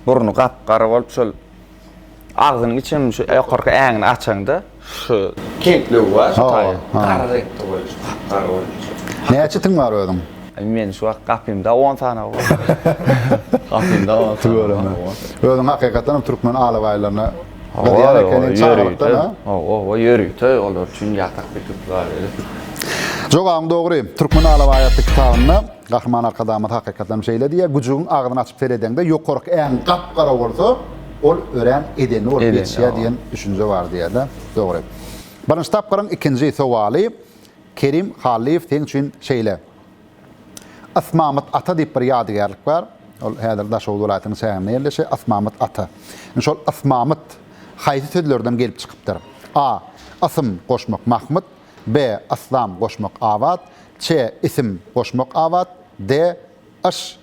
Burny gap-gara bolup şol agzynyň içem şu ýokarky äňini açaňda şu keňkligi bar şu taýy. Gara reňkde bolýar, şu gap-gara bolýar. Näçe itiň bar özüň? Men şu wagt gapymda on sany bar. Gapymda on sany. Tüweleme. Özüň hakykatdan hem türkmen alabaýlaryna Gyzýan ekeniň çagalykdan ha? Hawa, hawa, ýörite olar üçin ýatak dikip gaýry. Jogabyň dogry. Türkmen alabaýy atly kitabynda Gahryman Arkadagymyz hakykatdan hem şeýle diýýär, Güjügiň agzyny açyp seredeňde, ýokarky äň gap-gara bolsa, ol örän edenli bolup ýetişýär diýen düşünje bar diýýär-de. Dogry. Birinji tapgyryň ikinji sowaly, Kerim Hallyýew seň üçin şeýle. Ysmamyt ata diýip bir ýadygärlik bar. Ol häzir Daşoguz welaýatynyň çäginde ýerleşýär. Ysmamyt ata. Indi şol Ysmamyt haýsy sözlerden gelip çykypdyr? A. Ysm goşmak Mahmyt. B. Yslam goşmak abat. Ç. Isim goşmak abat. D. Yş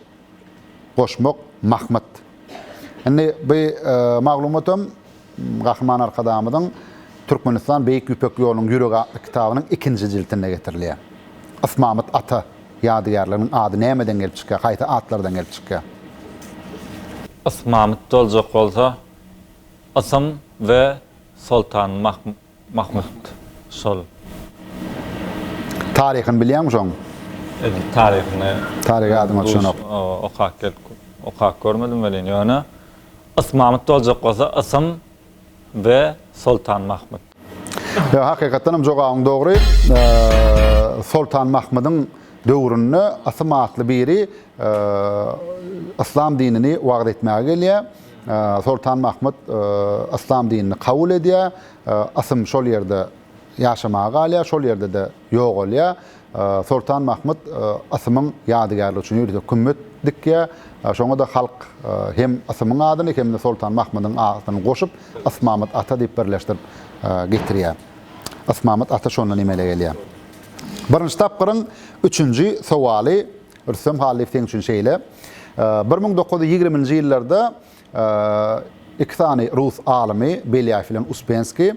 goşmak Mahmyt. Indi bu maglumatam Gahryman Arkadagymyzyň Türkmenistan Beýik Ýüpek ýolunyň ýüregi atly kitabynyň ikinji jiltinde getirilýär. Ysmamyt ata ýadygärliginiň ady nämeden gelip çykýar, haýsy atlardan gelip çykýar? Ysmamyt boljak bolsa, Ysym we Soltan Mahmyt şol. Taryhyny bilýäňmi şoň? Edil taryhyny. Taryhy ýadyňa düşenok. Okap gelip, okap görmedim welin, ýöne Ysmamyt boljak bolsa Ysym we Soltan Mahmyt. Ýa hakykatdan hem jogabyň dogry. Soltan Mahmydyň döwründe Ysym atly biri yslam dinini wagyz etmäge gelýär. Soltan Mahmyt yslam dinini kabul edýär. Ysym şol ýerde ýaşamaga galýar, şol ýerde-de ýogalýar. Soltan Mahmyt Ysymyň ýadygärligi üçin ýörite kümmet dikýär. Şoňa-da halk hem Ysymyň adyny, hem-de Soltan Mahmydyň adyny goşup, Ysmamyt ata diýip birleşdirip getirýär. Ysmamyt ata şondan emele gelýär. Birinji tapgyryň üçünji sowaly, Rüstem Hallyýew seň üçin şeýle. 1920-nji ýyllarda iki sany rus alymy, Belýaýew bilen Uspenskiý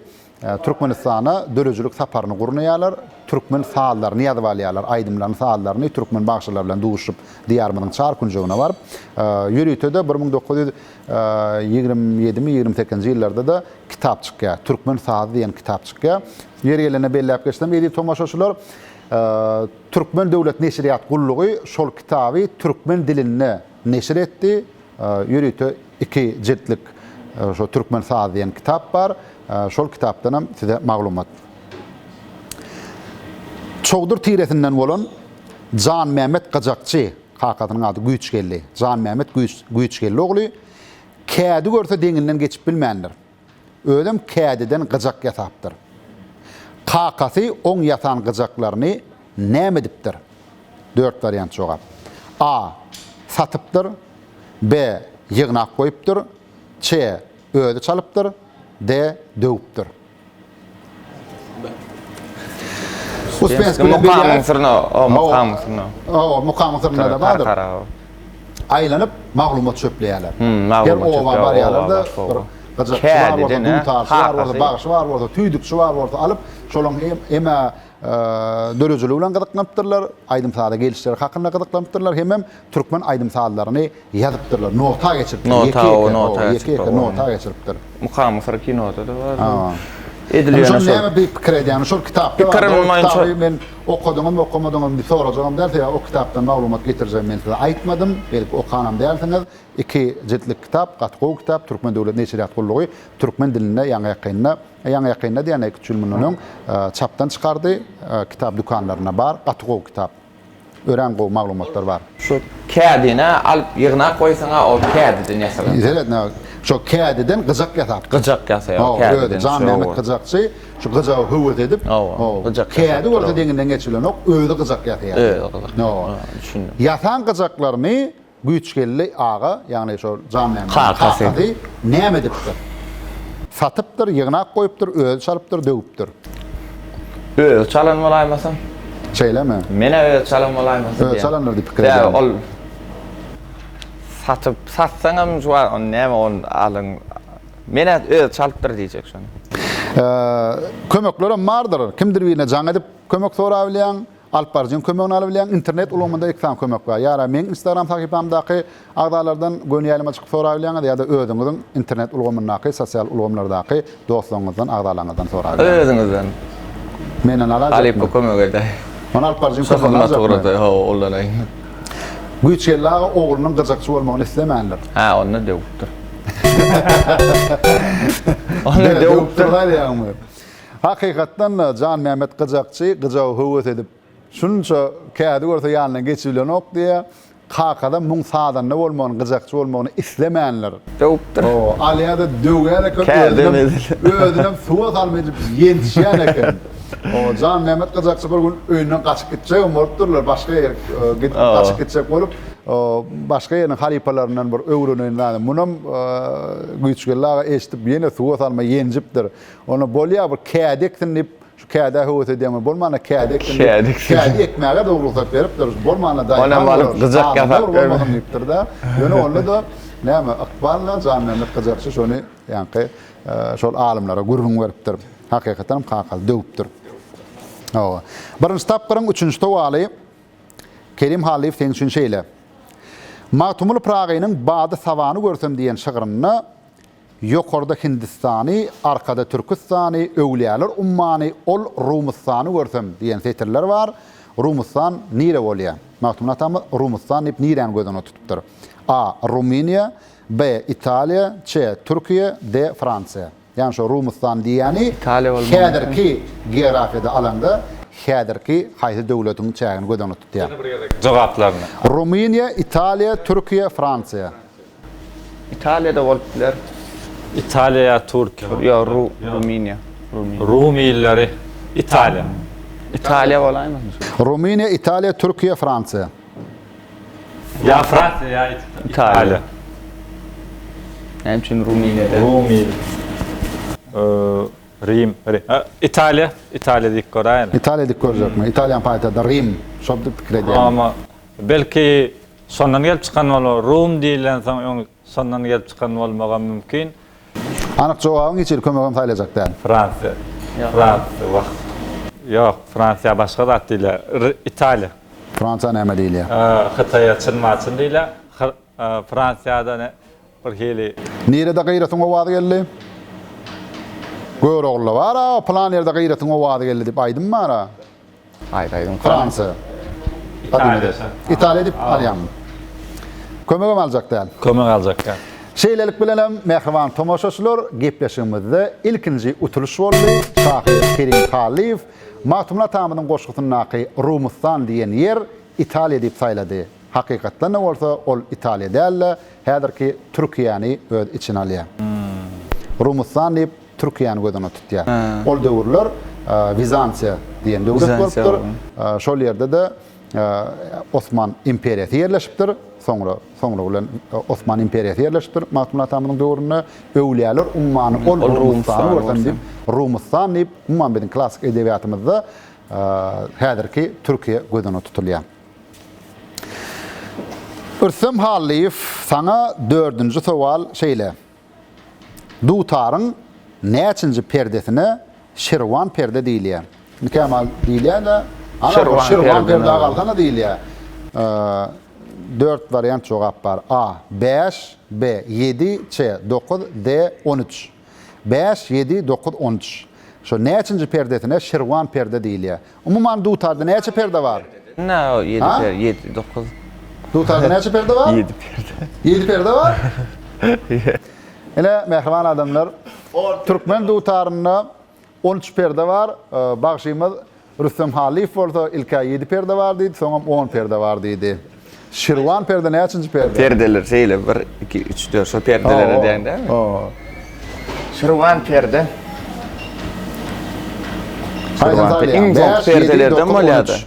Türkmenistana döredijilik saparyny gurnaýarlar, türkmen sazlaryny ýazyp alýarlar, aýdymlaryny, sazlaryny türkmen bagşylary bilen duşup, Diýarymyzyň çar künjegine baryp, ýörite-de 1927-mi, 28-nji ýyllarda-da kitap çykýar, Türkmen sazy diýen kitap çykýar. Ýeri gelende belläp geçsem, eziz tomaşaçylar, Türkmen döwlet neşirýat gullugy şol kitaby türkmen dilinde neşir etdi. Ýörite iki jiltlik şo Türkmen sazy diýen kitap bar. Şol kitapdanam size maglumat. Çowdur tiresinden bolan Janmämmet gyjakçy, kakasynyň ady Güýçgeldi. Janmämmet Güýçgeldi ogly kädi görse deňinden geçip bilmändir. Özem kädiden gyjak ýasapdyr. Kakasy oň ýasan gyjaklaryny näme edipdir? Dört wariant jogap. A. Satypdyr. B. Ýygnap goýupdyr. Ç. Özi çalypdyr. D. Döwüpdir. Uspenskiý bilen Mukamyň syryna, o mukamyň syryna. O mukamyň syrynda-da bardyr. Aýlanyp maglumat çöpleýärler. Her oba barýarlar-da, bir. Gyjakçy bar bolsa, dutarçy bar bolsa, bagşy bar bolsa, tüýdükçi bar bolsa alyp, şolaň hem-ä döredijiligi bilen gyzyklanypdyrlar, aýdym-saza gelişleri hakynda gyzyklanypdyrlar, hemem türkmen aýdym-sazlaryny ýazypdyrlar, nota geçiripdir, ýeke-ýeke, ýeke-ýeke nota geçiripdir. Mukam Syr kinoda-da bar. Edil ýöne şol. Näme bir pikir edýäň? Şol kitapda bar. Pikirim boýunça. Men okadyňyzmy, okamadyňyzmy diýip sorajagam däl, sebäbi o kitapdan maglumat getirjegimi men size aýtmadym. Belki okanam dälsiňiz. Iki jiltlik kitap, gaty gowy kitap, Türkmen döwlet neşirýat gullugy türkmen dilinde ýaňy-ýakynda, ýaňy-ýakynda diýende iki-üç ýyl mundan öň çapdan çykardy. Kitap dükanlarynda bar. Gaty gowy kitap. Örän gowy maglumatlar bar. Şu kädini alyp ýygnap goýsaňa ol kädiden ýasalan. Seret näme, şo kädiden gyjak ýasapdyr. Gyjak ýasaýar kädiden. Özi Janmämmet gyjakçy şu gyjaga höwes edip, kädi bolsa deňinden geçilenok, özi gyjak ýasaýar. Özi gyjak. Düşündim. Ýasan gyjaklaryny Güýçgeldi aga, ýagny şol Janmämmediň kakasy näme edipdir? Satypdyr, ýygnap goýupdyr, özi çalypdyr, döwüpdir. Özi çalan bolaýmasa? Şeýlemi? Men-ä özi çalan bolaýmasa diýýän. Özi çalandyr diýip pikir edýän. Sebäbi ol satyp, satsaňam şu wagt ony näme ony alyň. Men-ä özi çalypdyr diýjek şony. Kömeklerem bardyr. Kimdir birine jaň edip kömek sorabilýäň. Alyp baryjyň kömegini alybilýäň, internet ulgamynda iki sany kömek bar. Ýa-da meň Instagram sahypamdaky agzalardan göni ýaýlyma çykyp sorabilýäňiz ýa-da özüňiziň internet ulgamyndaky sosial ulgamlardaky dostlaryňyzdan, agzalaryňyzdan sorabilýäňiz. Özüňizden. Menden alajakmy? Halypa kömek edäý. Ony alyp baryjyň kömegini aljakmy? Şu hyzmaty ugrada, hawa, ulanaýyn. Güýçgeldi aga oglunyň gyjakçy bolmagyny islemändir. Hä, onda döwüpdir. Onda döwüpdir. Döwüpdir. Hakykatdan-da, Janmämmet gyjakçy gyjagy höwes edip, şunça kädi görse ýanyndan geçibilenok diýýär. Kakasam muň sazanda bolmagyny, gyjakçy bolmagyny islemändir. Döwüpdir. Hawa, alýar-da döwýän eken, özünem, özünem suwa salma edip ýençýän eken. Hawa, Janmämmet gyjakçy bir gün öýünden gaçyp gitjegem bolupdyrlar, başga ýere gidip gaçyp gitjek bolup, başga ýeriniň halypalaryndan bir öwreneýin zady. Munam Güýçgeldi aga eşidip, ýene suwa salma ýenjipdir. Onda bolýa bir kädi eksin diýip, şu kädä höwes edýäňmi? Bolmanda kädi eksin diýip, kädi ekmäge-de rugsat beripdir. Bolmanda daýhan Onam alyp gyjak ýasap bolmasyn diýipdir-de. Ýöne onda-da näme, ykbal-da Janmämmet gyjakçy şony ýaňky şol alymlara gürrüň beripdir. Hakykatdan hem kakasy döwüpdir. Hawa. Birinji tapgyryň üçünji sowaly Kerim Hallyýew seň üçin şeýle. Magtymguly Pyragynyň Bady-sabany görsem diýen şygrynda Ýokarda Hindistany, arkada Türküstany, öwlüýäler ummany, ol Rumystany görsem diýen setirler bar. Rumystan nire bolýar? Magtymguly atamyz Rumystan diýip niräni göz öňünde tutupdyr? A. Rumyniýa, B. Italiýa, C. Türkiýe, D. Fransiýa. Ýagny şo Rumystan diýýäni häzirki geografiýada alanda häzirki haýsy döwletiň çägini göz öňünde tutýar? Ýene bir gezek jogaplaryny. Rumyniýa, Italiýa, Türkiýe, Fransiýa. Italiýada bolup biler. Italiýa ýa Türkiýe. Ýok, Ru, Rumyniýa. Rumyniýa. Rum illeri. Italiýa. Italiýa bolaýmasyn şu? Rumyniýa, Italiýa, Türkiýe, Fransiýa. Ýa Fransiýa ýa Italiýa. Näme üçin Rumyniýa däl? Rum ili. Rim, Rim. Italiýa, Italiýa diýip göräýeli. Italiýa diýip görjekmi? Italiýanyň paýtagty Rim. Şol diýip pikir edýän. Roma. Belki Şondan gelip çykan bolmagy, Rum diýilensoň öň şondan gelip çykan bolmagam mümkin. Anyk jogabyň hiç hili kömegem saýlajak däl. Fransiýa. Fransiýa, wah. Ýok, Fransiýa başga zat diýilýär. R, Italiýa. Fransiýa näme diýilýär? Hytaýa çyn-maçyn diýilýär. Hy, Fransiýada ne, bir hili. Nirede gyratyň owazy geldi? Göroglyda bar-a, pylan ýerde gyratyň owazy geldi diýip aýdym bar-a. Aýdaýdyň. Fransiýa. Italiýa. Italiýa diýip alýaň. Kömegem aljak däl. Kömek aljak däl. Şeýlelik bilenem, mähriban tomaşaçylar, gepleşigimizde ilkinji utulyş boldy. Şahyr Kerim Hallyýew Magtymguly atamyzyň goşgusyndaky Rumystan diýen ýer Italiýa diýip saýlady. Hakykatdan-da bolsa ol Italiýa däl-de, häzirki Türkiýäni öz içine alýar. Rumystan diýip Türkiýäni göz öňünde tutýar. Ol döwürler Wizantiýa diýen döwlet bolupdyr. Şol ýerde-de Osman imperiýasy ýerleşipdir. Soňra, soňra bilen Osman imperiýasy ýerleşipdir Magtymguly atamyzyň döwründe. Öwlüýäler ummany ol Rumystany görsem diýip, Rumystan diýip, umuman biziň klassyk edebiýatymyzda häzirki Türkiýe göz öňünde tutulýar. Rüstem Hallyýew, saňa dördünji sowal şeýle. Dutaryň näçinji perdesine şirwan perde diýilýär? Nikemal diýilýär-de, ana şirwan perdä galsana diýilýär. Dört wariant jogap bar. A. Bäş, B. Ýedi, C. Dokuz, D. On üç. Bäş, ýedi, dokuz, on üç. Şo näçinji perdesine şirwan perde diýilýär? Umuman dutarda näçe perde bar? Nä o ýedi perde, ýedi, dokuz. Dutarda näçe perde bar? Ýedi perde. Ýedi perde bar? Ine, mähriban adamlar, türkmen dutarynda 13 perde bar. Bagşymyz Rüstem Hallyýew bolsa ilk-ä ýedi perde bar diýdi, soňam on perde bar diýdi. Şirwan perde näçinji perde? Perdeler şeýle bir, iki, üç, dört şo perdelere diýen dälmi? Hawa. Şirwan perde. Haýsyny saýlaýaň? Iň soňky 5, 7, perdelerden 9, bolýar-da. 13.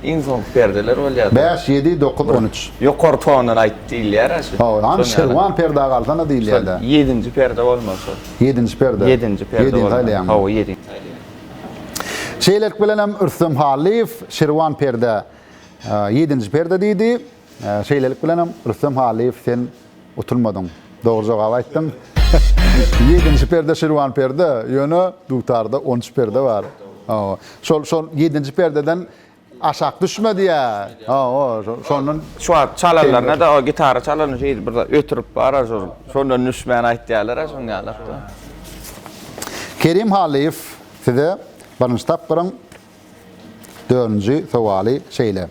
Iň soňky perdeler bolýar-da. 5, 7, 9, 13. Ýokary tondan aýt diýilýär-ä şu. Hawa, hany şirwan perdä galsana diýilýär-de. Ýedinji perde bolmaly şol. Ýedinji perde. Ýedinji perde Ýedini bolmaly. saýlaýaňmy? Hawa, ýedini saýlaýan. Şeýlelik bilenem Rüstem Hallyýew Şirwan perde ýedinji perde diýdi. Şeýlelik bilenem Rüstem Hallyýew sen utulmadyň. Dogry jogap aýtdyň. Ýedinji perde Şirwan perde, ýöne dutarda on üç perde bar. Hawa. Şol şol ýedinji perdeden Aşak düşme diýä. Hawa, şondan Şu wagt çalanlaryna-da o gitara çalany şeýdip bir zat ötürip bar-a şol. Şondan düşmän aýtýarlar-a şoň ýalak-da. Kerim Hallyýew size birinji tapgyryň dördünji sowaly şeýle.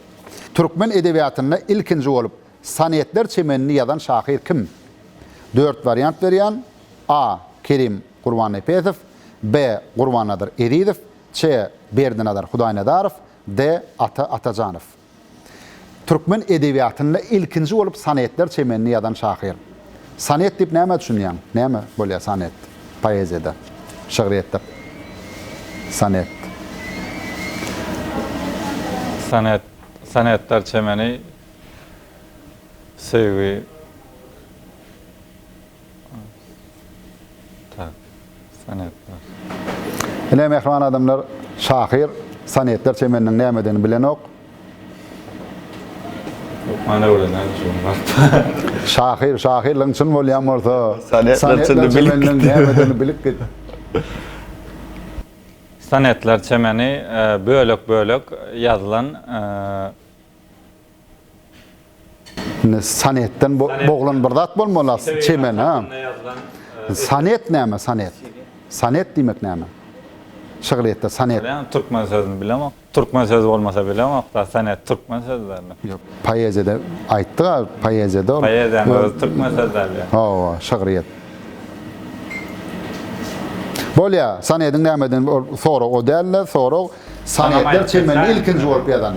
Türkmen edebiýatynda ilkinji bolup sonetler çemenini ýazan şahyr kim? Dört wariant berýän, A. Kerim Gurbannepesow, B. Gurbannazar Ezizow, Ç. Berdinazar Hudaýnazarow, D. Ata Atajanow. Türkmen edebiýatynda ilkinji bolup sonetler çemenini ýazan şahyr. Sonet diýip nämä düşünýäň? Näme bolýar sonet poeziýada, şygryýetde sonet? Sonet, sonetler çemeni söýgi. Tak, sonetler. Ine mähriban adamlar, şahyr sonetler çemeniniň nämedigini bilenok. Hökman öwrenen şu wagt. Şahyr, şahyrlygyň çyn bolýan bolsa, Sonetler sonetler çenini bilip çemeniniň git. nämedigini bilip git. Sonetler çemeni bölek-bölek ýazylan Indi sonetden boglan bir zat bolmaly asly çemen ha. Sonet näme sonet? Sonet diýmek näme? Şygryýetde sonet. Bilýän türkmen sözüni bilemok. Türkmen sözi bolmasa bilemok da sonet türkmen sözi dälmi? Ýok, poeziýada aýtdyk-a, poeziýada ol. Poeziýanyň özi türkmen sözi däl ýa. Hawa, şygryýet. Bolýa, sonediň nämedigini ol sorag o däl-de, sorag sonetler çemenini ilkinji bolup ýazan.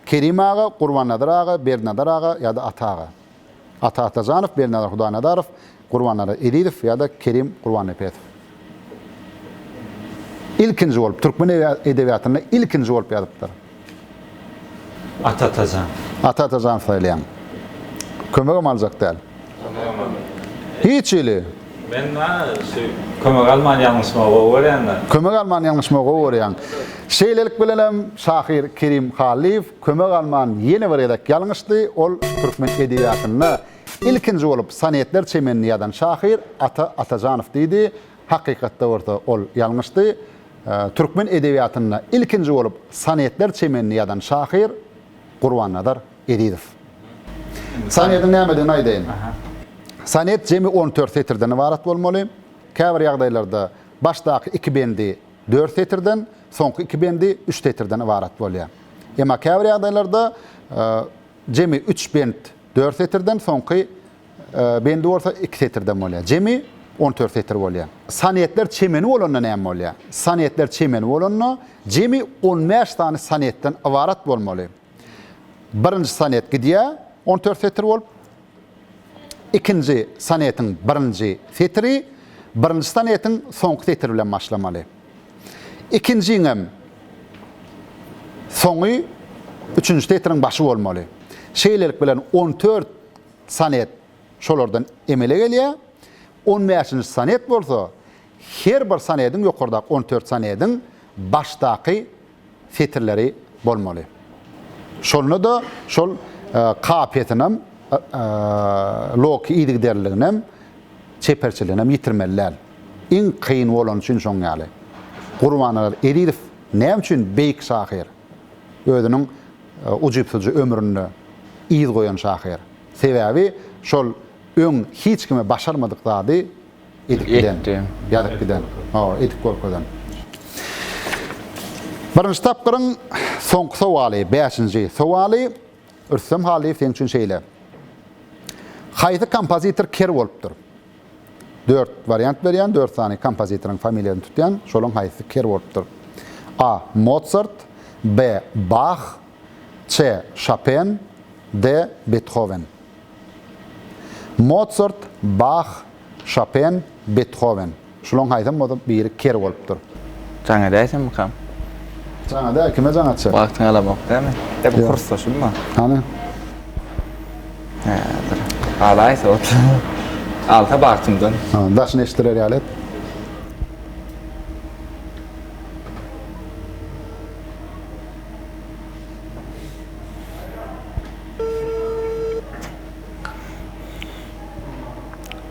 Kerim aga, Gurbannazar aga, Berdinazar aga ýa-da Ata aga. Ata Atajanow, Berdinazar Hudaýnazarow, Gurbannazar Ezizow ýa-da Kerim Gurbannepesow. Ilkinji bolup, türkmen edebiýatynda ilkinji bolup ýazypdyr. Ata Atajanow. Ata Atajanow saýlaýaň. Kömegem aljak däl. Hiç hili. Men şu kömek alman ýalňyşmagy gowy görýän-de. Kömek alman ýalňyşmagy gowy görýäň. Şeýlelik bilenem şahyr Kerim Hallyýew kömek alman ýene bir gezek ýalňyşdy. Ol türkmen edebiýatynda ilkinji bolup sonetler çemenini ýazan şahyr Ata Atajanow diýdi. Hakykatda bolsa ol ýalňyşdy. Türkmen edebiýatynda ilkinji bolup sonetler çemenini ýazan şahyr Gurbannazar Ezizow. Sonetiň nämedigini aýdaýyn. Sonet jemi on dört setirden ybarat bolmaly. Käbir ýagdaýlarda başdaky iki bendi dört setirden, soňky iki bendi üç setirden ybarat bolýar. Emma käbir ýagdaýlarda jemi üç bent dört setirden, soňky bendi bolsa iki setirden bolýar. Jemi on dört setir bolýar. Sonetler çemeni bolanda näme bolýar? Sonetler çemeni bolanda jemi on bäş sany sonetden ybarat bolmaly. Birinji sonet gidýär, on dört setir bolup. Ikinji sonetiň birinji setiri birinji sonetiň soňky setiri bilen başlamaly. Ikinjiňem soňy üçünji setiriň başy bolmaly. Şeýlelik bilen on dört sonet şolardan emele gelýär. On bäşinji sonet bolsa her bir sonetiň ýokardaky on dört sonetiň başdaky setirleri bolmaly. Şonda-da şol kapiýasyny logiki yzygiderliliginem, çeperçiliginem ýitirmeli däl. Iň kyn bolany üçin şoň ýaly. Gurbannazar Ezizow näme üçin beýik şahyr? Özüniň ujypsyzja ömründe yz goýan şahyr. Sebäbi şol öň hiç kime başarmadyk zady edip giden. Ýazyp giden. Hawa, edip görkezen. Birinji tapgyryň soňky sowaly, bäşinji sowaly Rüstem Hallyýew seň üçin şeýle. Haýsy kompozitor ker bolupdyr? Dört wariant berýän, dört sany kompozitoryň familiýasyny tutýan, şolaň haýsysy ker bolupdyr? A. Mosart, B. Bah, C. Şopen, D. Bethowen. Mosart, Bah, Şopen, Bethowen. Şulaň haýsam bolsa biri ker bolupdyr. Jaň edäýsemmikam? Jaň edäý, kime jaň etjek? Wagtyňy alamok dämi? E bu kursdaşym-a. Hany? Häzir. Alaýsa ot. Alsa bagtymdan. Ha, daşyny eşitdirer ýaly et.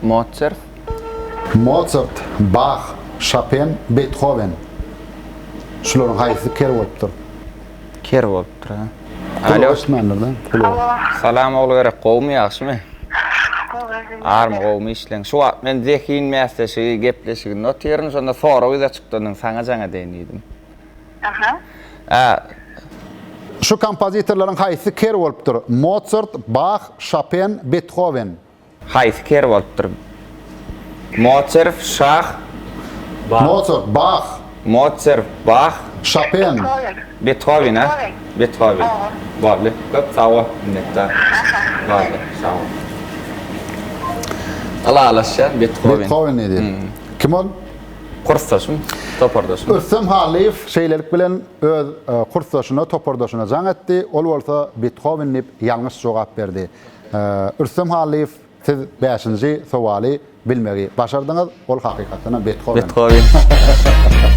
Motsert. Mosart, Bah, Şopen, Bethowen. Şularyň haýsysy ker bolupdyr? Ker bolupdyr ha. Gulagy eşitmändir-de. Gulagy. Salam Ogulgerek gowumy ýagşymy? Gowy özüň Army gowumy işleň. Şu wagt men zehin bäsleşigi gepleşiginde otyryn şonda sorag ýüze çykdy ondan saňa jaň edeýin diýdim. Aha. Ä. Şu kompozitorlaryň haýsysy ker bolupdyr? Mosart, Bah, Şopen, Bethowen. Haýsy ker bolupdyr? Motserf, Şah. Mosart, Bah. Motserf, Bah. Şopen. Bethowen, a? Bethowen. Boldy. Köp sag bol, minnetdar. Boldy, sag bol. Ylalaşýan Bethowen. Bethowen diýdi. Kim ol? Kursdaşym, topardaşym. Rüstem Hallyýew şeýlelik bilen öz kursdaşyna, topardaşyna jaň etdi. Ol bolsa Bethowen diýip ýalňyş jogap berdi. Rüstem Hallyýew, siz bäşinji sowaly bilmegi başardyňyz. Ol hakykatdanam Bethowen. Bethowen.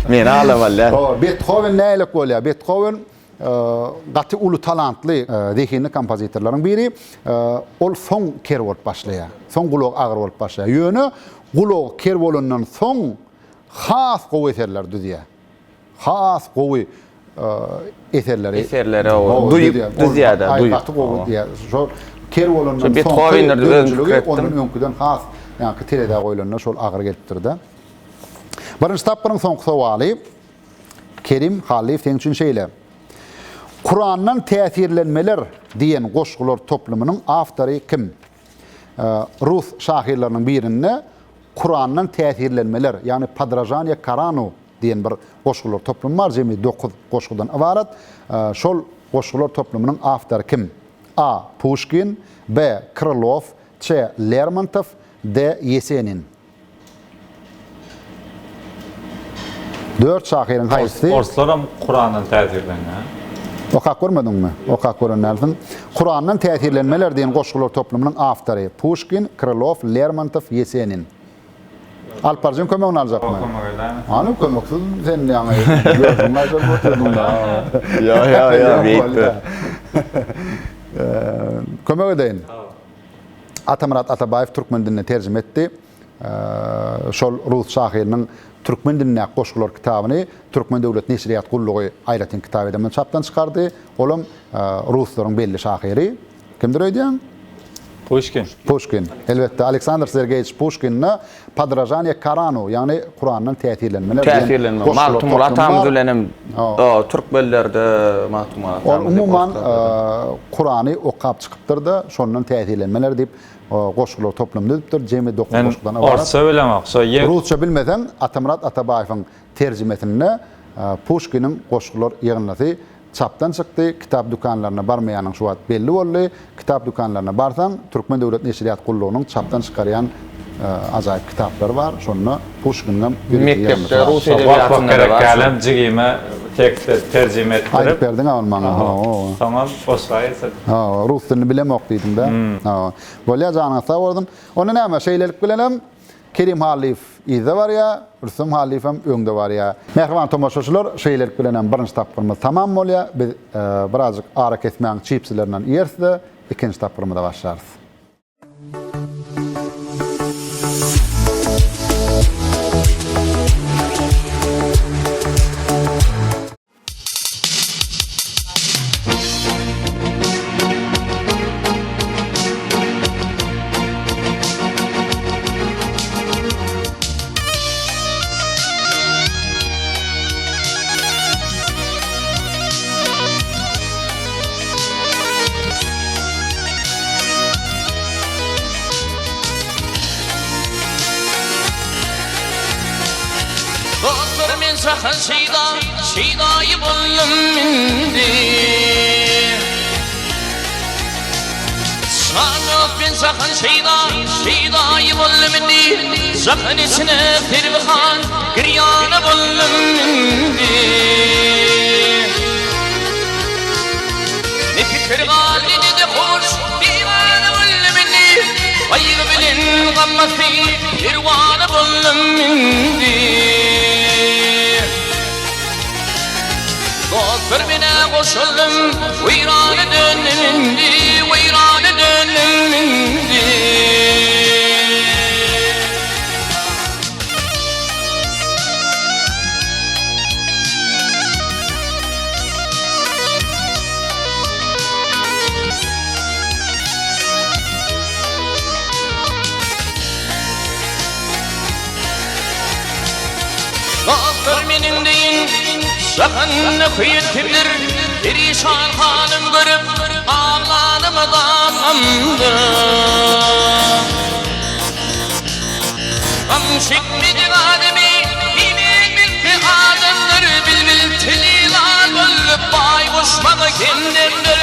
Meni alamaly däl. Hawa, Bethowen nähili bolýar? Bethowen gaty uly talantly, zehinli kompozitorlaryň biri. Ol soň ker bolup başlaýar. Soň gulagy agyr bolup başlaýar. Ýöne gulagy ker bolandan soň has gowy eserler düzýär. Has gowy eserleri eserleri duýup düzýär-de, duýup. Gaty gowy diýýär. Şol ker bolandan soňky döredijiligi ondan öňküden has, ýaňky terezä goýlanda şol agyr gelipdir-de. Birinji tapgyryň soňky sowaly Kerim Hallyýew seň üçin şeýle. Kurandan täsirlenmeler diýen goşgular toplumynyň awtory kim? Rus şahyrlarynyň birinde Kurandan täsirlenmeler, ýagny Podražaniýe Koranu diýen bir goşgular toplumy bar, jemi dokuz goşgudan ybarat. Şol goşgular toplumynyň awtory kim? A. Puşkin, B. Krylow, C. Lermontow, D. Ýesenin. Dört şahyryň haýsysy? Orslaram Kurandan täsirlenýär. Okap görmediňmi? Okap gören dälsiň. Kurandan täsirlenmeler diýen goşgular toplumynyň awtory, Puşkin, Krylow, Lermontow, Ýesenin. Alyp baryjyň kömegini aljakmy? Ýok, kömek edäýmesin. Hany kömeksiz sen ýaňy gördüň aýdyp otyrdyň-da. Ýok, ýok, ýok, beýtme. Kömek edeýin. Atamyrat Atabaýew türkmen diline terjime etdi. Şol rus şahyrynyň türkmen dilindäki goşgular kitabyny Türkmen döwlet neşirýat gullugy aýratyn kitap edip çapdan çykardy. Olam ruslaryň belli şahyry. Kimdir öýdýäň? Puşkin. Puşkin. Elbetde, Aleksandr Sergeýewiç Puşkinde Podražaniýe Koranu, ýagny Kurandan täsirlenmeler diýen Täsirlenme. goşgular Magtymguly toplumy bar. atamyz bilen hem türkmenlerde Magtymguly Ol atamyz diýip umuman orslarda-da. Kurany okap çykypdyr-da, şondan täsirlenmeler diýip goşgular toplumy düzüpdir. Jemi dokuz Men goşgudan ybarat. orsça bilemok. Şo ýe. Rusça bilmeseň, Atamyrat Atabaýewiň terjimesinde Puşkiniň goşgular ýygyndysy Çapdan çykdy, kitap dükanlaryna barmaýanyň şu wagt belli boldy. Kitap dükanlaryna barsaň, Türkmen döwlet neşirýat gullugynyň çapdan çykarýan ajaýyp kitaplary bar. Şonda Puşkiniňem ýörite ýygyndysy Mekdepde bar. rus Şo Gorkak edebiýatynda-da gerek bar. gälem jigime teksti terjime etdirip. Aýdyp berdiň-ä ony maňa. Hawa. Soňam goşga geçirdim. Hawa, rus dilini bilemok diýdiň-dä. Hawa. Bolýar, janyňyz sag bolsun. Onda näme, şeýlelik bilenem Kerim Hallyýew yzda barýar, Rüstem Hallyýew hem öňde barýar. Mähriban tomaşaçylar, şeýlelik bilen hem birinji tapgyrymyz tamam bolýar. Biz birazjyk arakesmäň çipsilerinden iýeris-de, ikinji tapgyrymyza başlarys. jahan şeýda, şeýdaýy boldum indi. Jan ýok men jahan şeýda, şeýdaýy boldum indi. Jahan içine Selbi han, girýana boldum indi. Ne pikir galdy ne-de hoş, diwana boldum indi. Gaýgy bilen gam basdy, perwana boldum indi. Dostlar menä goşuldym, weýrana döndüm indi, weýrana döndüm indi. Dostlar meniň deýin jahanda köýen kimdir, Perişan halym görüp aglanyma gamdyr. Gam çekmedik adamy diýmek bilse adamdyr, Bilbil tili lal bolup baýguş maňa hemdemdir.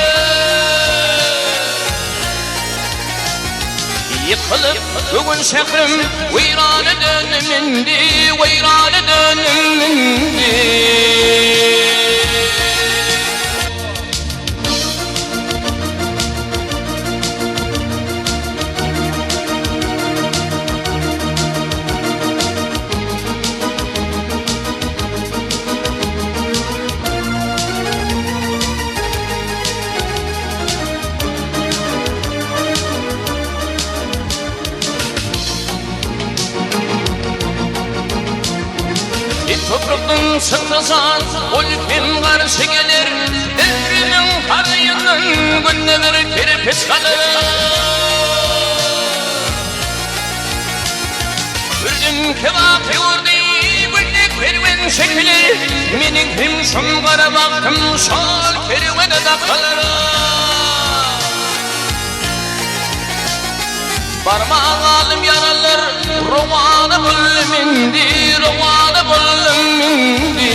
Ýykylyp bu gün şährim weýrana döndüm indi, weýrana döndüm indi. Bir toprakdan çyksa jan, ol hem garşy geler, Ömrüniň haraýyndan günde bir kerpiç galar. Gördüm kebap ýurdy, günde kerwen çekiler, Meniň hem şum gara bagtym şol kerwene dakylar. Barmaň alym ýaralar, rowana boldum indi, rowana boldum indi.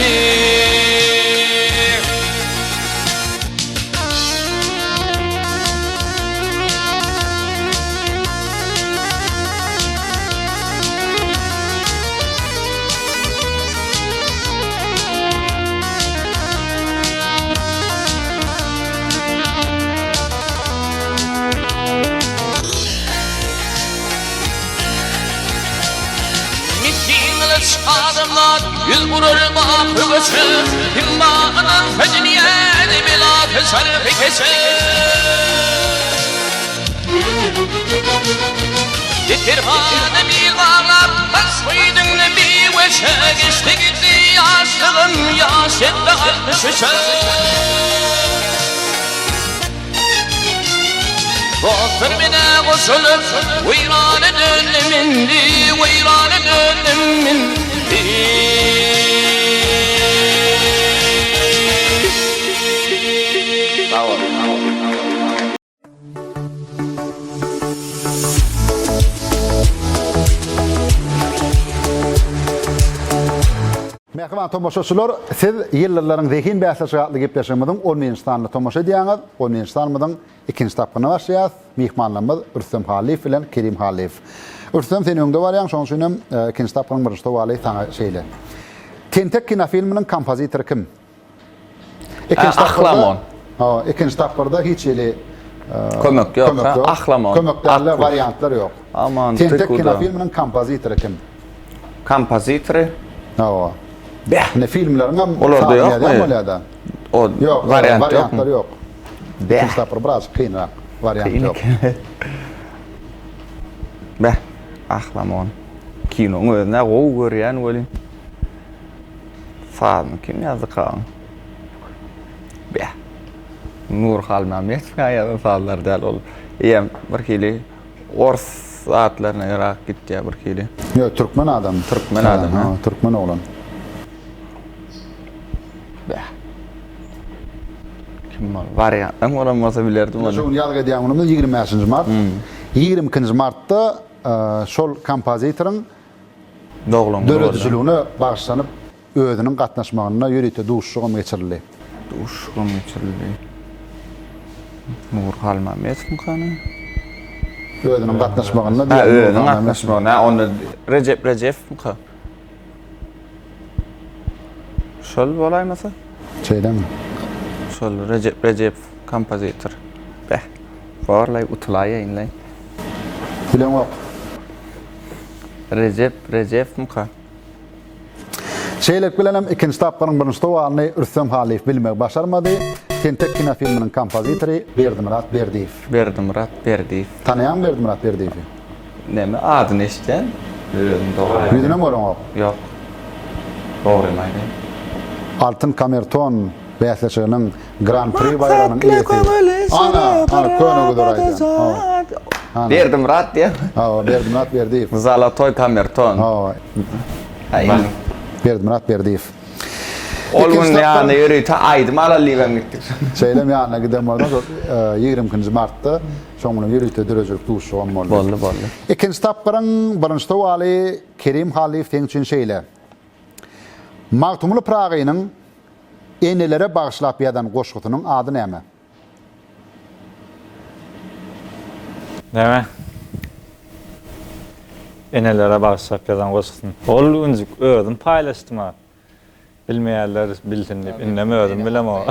Misgin gylyç adamlar ýüz urar baky göçe, Kim ynansa dünýäni belasy çarhy keçe. Deterhana bil baglap, baş goýduň-da biweçe, Geçdi gitdi ýaşlygym, ýaş ýetdi 63-e. Dostlar menä goşulyp, weýrana döndüm indi, weýrana döndüm indi. Sag boluň. Mähriban tomaşaçylar, siz Ýyldyzlaryň zehin bäsleşigi atly gepleşigimiziň on birinji sanyna tomaşa edýäňiz. On birinji sanymyzyň ikinji tapgyryna başlaýarys. Myhmanlarymyz Rüstem Hallyýew bilen Kerim Hallyýew. Rüstem, sen öňde barýaň, şonuň üçin hem ikinji tapgyryň birinji sowaly saňa şeýle. Tentek kinofilminiň kompozitory kim? Ikinji tapgyrda Ahlamon. Hawa, ikinji tapgyrda hiç hili kömek ýok. Kömek ýok. Ahlamon. Kömek däl-de, wariantlar ýok. Aman, Tentek kinofilminiň kompozitory kim? Kompozitory? Hawa. Beh. Indi filmleriň hem Olarda ýokmy? Bolýar-da. O Ýok, wariant wariantlar ýok. Beh. Ikinji tapgyr biraz kynrak. Wariant ýok. Beh. Ahlamon. Kinoň özüne gowy görýän welin. Sazyny kim ýazdyka? Beh. Nur Halmämmedowyň ýazan sazlary däl ol. Eýýäm bir hili ors zatlaryna ýarak gitýär bir hili. Ýok, türkmen adam. Türkmen adam, ha. Türkmen oglan. Beh. Kim ol? Wariantdan bolan bolsa bilerdim ony. Şu gün ýazgy edýän günümiz 25-nji mart. 22-nji martda şol kompozitoryň Doglan döredijiligine bagyşlanyp. özüniň gatnaşmagynda ýörite duşuşygam geçirildi. Duşuşygam geçirildi. Nury Halmämmetowmykany? Özüniň gatnaşmagynda diýýär. Hä, özüniň gatnaşmagynda. Hä, onda Rejep Rejepowmyka? Şol bolaýmasa? Şeýlemi? Şol Rejep Rejepow kompozitor. Beh, borlaý utulaýaýynlaý. Bileňok. Rejep Rejepowmyka? Şeýlelik bilenem ikinji tapgyryň birinji sowalyny Rüstem Hallyýew bilmegi başarmady. Tentek kinofilminiň kompozitory Berdimyrat Berdiýew. Berdimyrat Berdiýew. Tanaýaňmy Berdimyrat Berdiýewi? Näme adyny eşitýän. Özüm dogry. Ýüzünem göreňok. Ýok. Dogrymy aýdaýyn. Altyn kamerton bäsleşiginiň Gran Pri baýragynyň eýesi. Ana, ana köne güzer aýdýan. Hawa. Berdimyrat diýýän. Hawa, Berdimyrat Berdiýew. Zolotoý kamerton. Hawa. Berdimyrat Berdiýew. Ol gün ýanyna ýörite aýdym alaly diýibem gitdik. Şeýlem ýanyna giden bolsaň, şol 22-nji martda şoň bilen ýörite döredijilik duşuşygam boldy. Boldy, boldy. Ikinji tapgyryň birinji sowaly Kerim Hallyýew seň üçin şeýle. Magtymguly Pyragynyň enelere bagyşlap ýazan goşgusynyň ady näme? Näme? Enelere bagyşlap ýazan goşgusyny. Ol günjük özüm paýlaşdym-a. Bilmeýänler bilsin diýip. Indem özüm bilemok.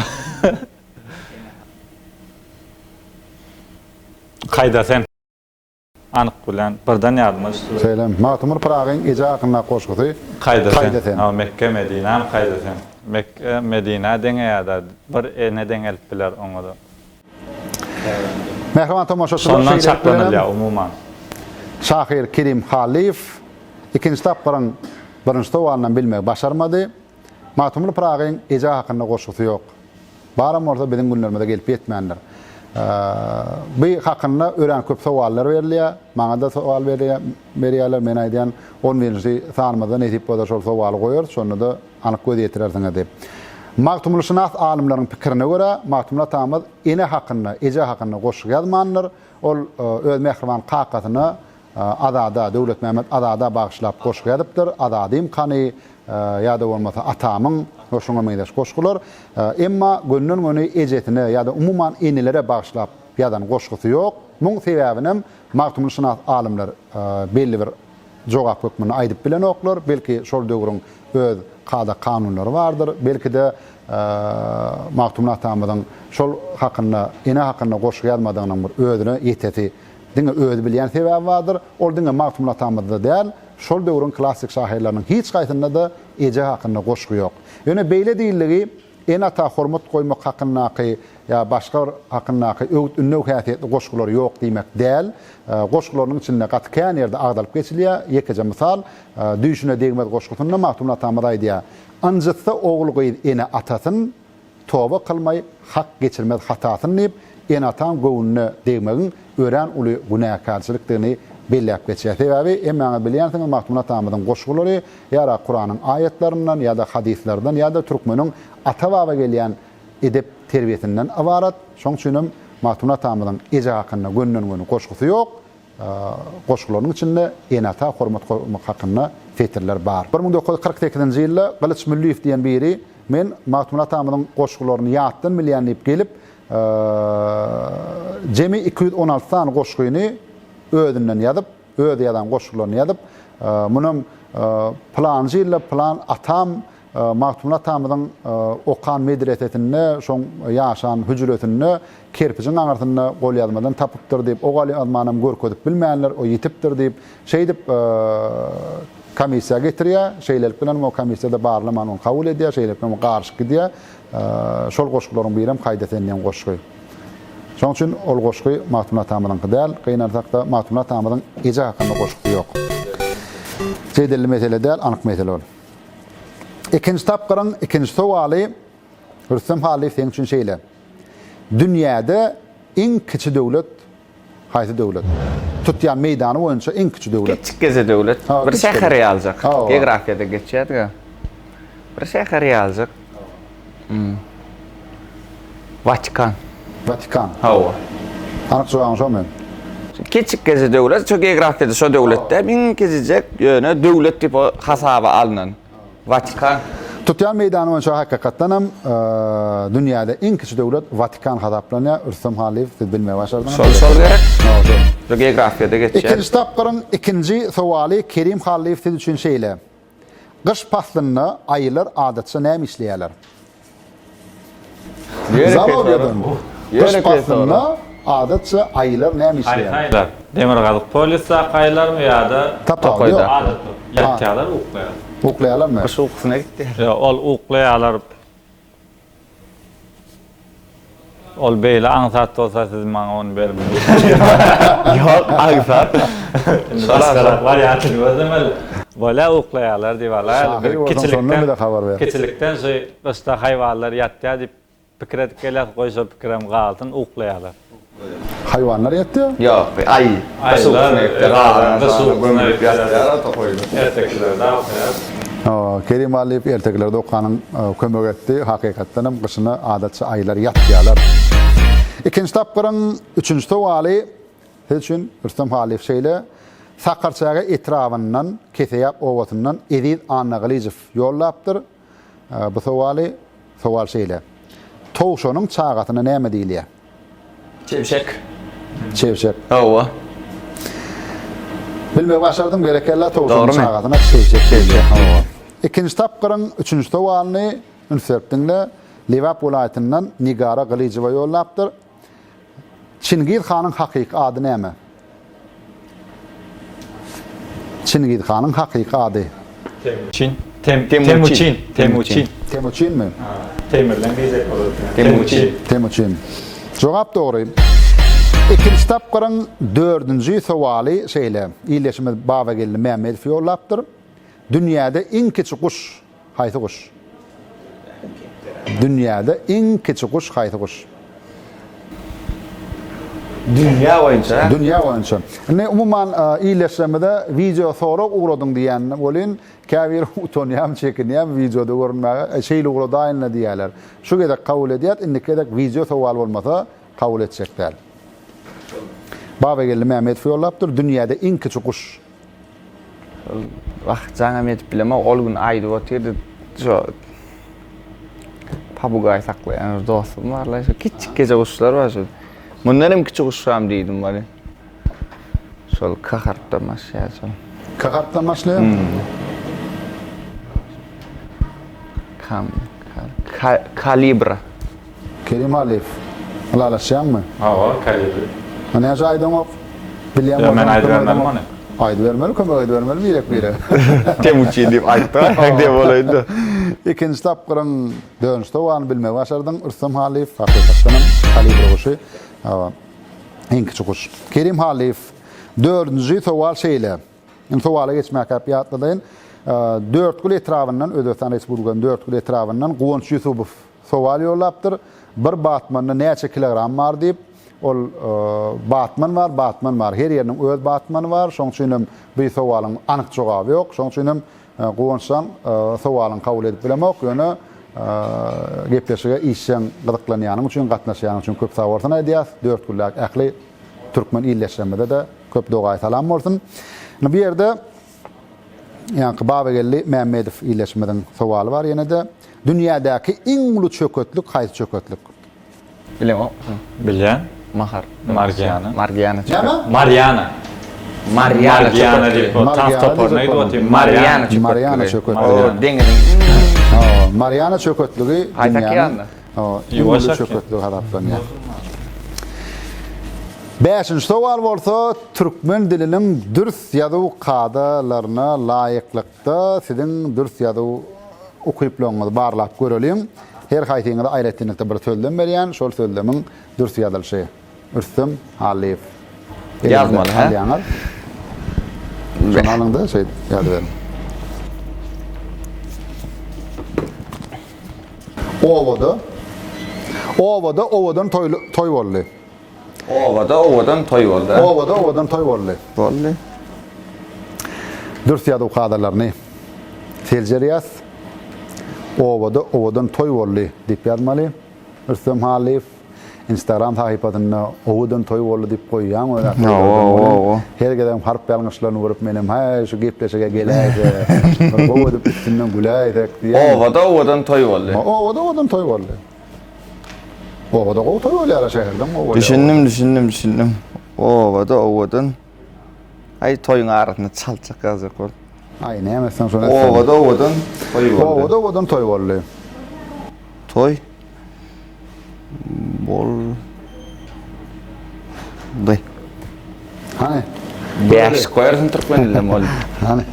Kaýda sen? Anyk bilen birden ýadyma düşdi. Şeýle. Magtymguly Pyragyň eje hakyndaky goşgusy Kaýda sen? Hawa, Mekge, Medinäm kaýda sen? Mekge, Medinä deňeýär-dä, bir ene deňelip biler oňa-da. Mähriban tomaşaçylar, Şondan şeýlelik bilenem çaklanylýar umuman. şahyr Kerim Hallyýew ikinji tapgyryň birinji sowalynam bilmegi başarmady. Magtymguly Pyragyň eje hakynda goşgusy ýok. Baram bolsa biziň günlerimize gelip ýetmändir. Bu hakynda örän köp sowallar berilýär. Maňa-da sowal berýärler. Men aýdýan, on birinji sanymyzda nesip bolsa şol sowaly goýarys, şonda-da anyk göz ýetirersiňiz diýip. Magtymgulyşynas alymlaryň pikirine görä, Magtymguly atamyz ene hakynda, eje hakynda goşgy ýazmandyr. Ol öz mähriban kakasyna Azada, Döwletmämmet Azada bagyşlap goşgy ýazypdyr. Azadym kany ýa-da bolmasa Atamyň we şuňa meňzeş goşgular. Emma gönden-göni ejesine ýa-da umuman enelere bagyşlap ýazan goşgusy ýok. Muň sebäbinem magtymgulyşynas alymlar belli bir jogap hökmünde aýdyp bilenoklar. Belki şol döwrüň öz kada-kanunlary bardyr. Belki-de Magtymguly atamyzyň şol hakynda, ene hakynda goşgy ýazmadygynyň bir özüne ýetesi Diňe özi bilýän sebäbi bardyr. Ol diňe Magtymguly atamyzda däl, şol döwrüň klassyk şahyrlarynyň hiç haýsynda-da eje hakynda goşgy ýok. Ýöne beýle diýildigi ene-ata hormat goýmak hakyndaky ýa başga bir hakyndaky öwüt-ündew häsiýetli goşgular ýok diýmek däl. Goşgularynyň içinde gaty kän ýerde agzalyp geçilýär. Ýekeje mysal, Düýşüne degmez goşgusynda Magtymguly atamyz aýdýar, Ynjytsa ogul-gyz ene-atasyn, Toba kylmaý, Hak geçirmez hatasyn diýip, ene-ataň göwnüne degmegiň örän uly günäkärçilikdigini belläp geçýär. Sebäbi, hemmäňiz bilýänsiňiz, Magtymguly atamyzyň goşgulary ýa-da Kuranyň aýatlaryndan, ýa-da hadyslardan, ýa-da türkmeniň ata-baba gelýän edep-terbiýesinden ybarat. Şoň üçinem Magtymguly atamyzyň eje hakynda gönden-göni goşgusy ýok. Goşgularynyň içinde ene-ata hormat goýmak hakynda setirler bar. 1948-nji ýylda Gylyç Mülliýew diýen biri Men Magtymguly atamyzyň goşgularyny ýatdan bilýän diýip gelip, jemi 216 sany goşgyny özünden ýazyp, özi ýazan goşgularyny ýazyp, munam pylanjy ýylda pylan atam Magtymguly atamyzyň okan medresesinde, şoň ýaşan hüjresinde kerpijiň aňyrsynda golýazmadan tapypdyr diýip, o golýazmanam görkezip bilmändir, o ýitipdir diýip, şeýdip komissiýa getirýär. Şeýlelik bilenem o komissiýa-da barlaman ony kabul edýär, şeýlelik bilen o garyşyp gidýär. Şol goşgularyň birem Kaýda sen diýen goşgy. Şonuň üçin ol goşgy Magtymguly atamyzyňky däl. Gynansak-da, Magtymguly atamyzyň eje hakynda goşgusy ýok. Jedelli mesele däl, anyk mesele ol. Ikinji tapgyryň ikinji sowaly Rüstem Hallyýew seň üçin şeýle. Dünýäde iň kiçi döwlet haýsy döwlet? Tutýan meýdany boýunça iň kiçi döwlet. Kiçikgeze döwlet. Bir şäher ýaljak. Geografiýada geçýärdi. Bir şäher ýaljak. Watikan. Watikan. Hawa. Anyk jogabyň şomy? Kiçikgeze döwlet, şo geografiýada şo döwletde iň kiçijek, ýöne döwlet diýip hasaba alnan. Watikan. Tutýan meýdany boýunça hakykatdan hem dünýäde iň kiçi döwlet Watikan hasaplanýar. Rüstem Hallyýew, siz bilmegi başardyňyz. Şol şol gerek. Hawa, şol. Şu geografiýada geçýär. Ikinji tapgyryň ikinji sowaly Kerim Hallyýew siz üçin şeýle. Gyş paslynda aýylar adatça näme işleýärler? Zoologiýadan. Gyş paslynda adatça aýylar näme işleýär? Haýsy aýylar? Demirgazyk polýusdaky aýylarmy ýa-da Tapawudy ýok. Adaty. Ýatýarlar, uklaýarlar. Uklaýarlarmy? Gyş ukusyna gitýär. Ýok, ol uklaýarlar. Ol beýle aňsat bolsa siz maňa ony bermeli. Ýok, aňsat. Indi başgarak wariantyny gözlemeli. Bolýa uklaýarlar diýip alaýaly. Şahyr bolsaň şondan bize habar ber. Kiçilikden şu gyşda haýwanlar ýatýar diýip pikir edip gelýäs, goý şol pikirem galsyn, uklaýarlar. Haýwanlar ýatýar? Ýok, aýy. Gyş ukusyna gitdi. Gyş ukusyna gitýär. Ertekilerde okaýar. Hawa, Kerim Allyýew ertekilerde okanyň kömek etdi. Hakykatdan hem gyşyna adatça aýylar ýatýarlar. Ikinji tapgyryň üçünji sowaly siz üçin Rüstem Hallyýew şeýle, Sakarçäge etrabyndan, Keseýap obasyndan Eziz Annagylyjow ýollapdyr. Bu sowaly, sowal şeýle. Towşanyň çagasyna näme diýilýär? Çebşek. Çebşek. Hawa. Bilmegi başardym, berekella, towşanyň çagasyna çebşek diýilýär. Hawa. Ikinji tapgyryň üçünji sowalyny üns berip diňle. Lebap welaýatyndan Nigara Gylyjowa ýollapdyr. Çingiz hanyň hakyky ady näme? Çingiz hanyň hakyky ady. Temuçin. Tem, Temuçin. Temuçin. Temuçinmi? Teýmirleň diýjek bolardy. Temuçin. Temuçin. Jogap dogry. Ikinji tapgyryň dördünji sowaly şeýle. Ildeşimiz Babageldi Mämmedow ýollapdyr. Dünýäde iň kiçi guş Haýsy guş? Dünýäde iň kiçi guş haýsy guş? Dünýä boýunça? Dünýä boýunça. Indi umuman ildeşlerimize wideo sorag ugradyň diýen welin, käbiri utanýarmy, çekinýärmi wideoda görünmäge, şeýle ugradaýyn-la diýýärler. Şu gezek kabul edýäs, indiki gezek wideo sowal bolmasa kabul etjek däl. Babageldi Mämmedow ýollapdyr, Dünýäde iň kiçi guş. Wah, jaňam edip bilemok, ol gün aýdyp otyrdy, şo pabugaý saklaýan bir dostum barlaý, şo kiçjikgeje guşlar bar şo. Mundan hem kiçi guş barmy diýdim weli. Şol K harpdan başlaýar şol. K harpdan başlaýar? Kam, ka, kalibra. Kerim Alyýew, ylalaşýaňmy? Hawa, kalibri. A näçe aýdaňok? Bilýän Ýok, men bolsaň kömek aýdybermeli edeňok. ony. Aýdybermeli, kömek edibermeli birek-birege. Temuçin diýip aýtdyň, diýip bolaýdy. Ikinji tapgyryň dördünji sowalyny bilmegi başardyň, Rüstem Hallyýew. Hakykatdan hem kalibri guşy. Hawa, iň kiçi guş. Kerim Hallyýew, dördünji sowal şeýle. Indi sowala geçmäkäp ýatladaýyn. Dörtgül etrabyndan, Özbegistan Respublikasynyň Dörtgül etrabyndan Guwanç Ýusubow sowal ýollapdyr. Bir batmanda näçe kilogram bar diýip, ol batman bar, batman bar. Her ýeriniň öz batmany bar. Şonuň üçin hem bu sowalyň anyk jogaby ýok. Şonuň üçin hem Guwanç jan sowalyňy kabul edip bilemok. Ýöne gepleşige işjeň gyzyklanýanyň üçin, gatnaşýanyň üçin köp sag bolsun aýdýas. Dörtgüldäki ähli türkmen ildeşlerimize-de köp dogaýy salam bolsun. Indi bu ýerde ýaňky Babageldi Mämmedow ildeşimiziň sowaly bar ýene-de. Dünýädäki iň uly çöketlik haýsy çöketlik? Bileňokmy? Bilýän. Mahar. Margiana. Margiana çöketlik. Näme? Mariana. Mariana Margiana çöketligi. diýip, o tans toparyna gidip otyr. Mariana çöketligi. Mariana çöketligi. O deňiziň iň Hawa, Mariana çöketligi Haýsy dünýäniň okeanda? Hawa, iň uly çöketligi hasaplanýar. Bäşinji sowal bolsa türkmen diliniň dürs ýazuw kadalaryna laýyklykda siziň dürs ýazuw ukyplaryňyzy barlap göreliň. Her haýsyňyza aýratynlykda bir sözlem berýän, şol sözlemiň dürs ýazylyşy. Rüstem Hallyýew. Ýazmaly, hä? Alýaňyz. Şony alyň-da, şeýdip ýazyberiň. Obada Obada owadan toý toý boldy. Obada owadan toý boldy. Obada owadan toý boldy. Boldy. Dürs ýazuw kadalaryny seljerýäs. Obada owadan toý boldy diýip ýazmaly. Rüstem Hallyýew. Instagram sahypasynda owadan toý boldy diýip goýýaň özä Hawa, hawa, hawa. Her gezegem harp ýalňyşlaryny görüp menem häý şu gepleşige geläýse bir gowy edip üstünden güläýsek diýýän. Obada owadan toý boldy. Obada owadan toý boldy. Obada gowy toý bolýar-a şäherden gowy bolýar. Düşündim, düşündim, düşündim. Obada owadan. Aý toýuň arasynda çaltjak ýazjak bolup. Aý näme etseň şony etseň. Obada owadan toý boldy. Obada owadan toý boldy. Toý boldy. Hany. Bäşlik goýarsyň türkmen dilinde mugallym. Hany.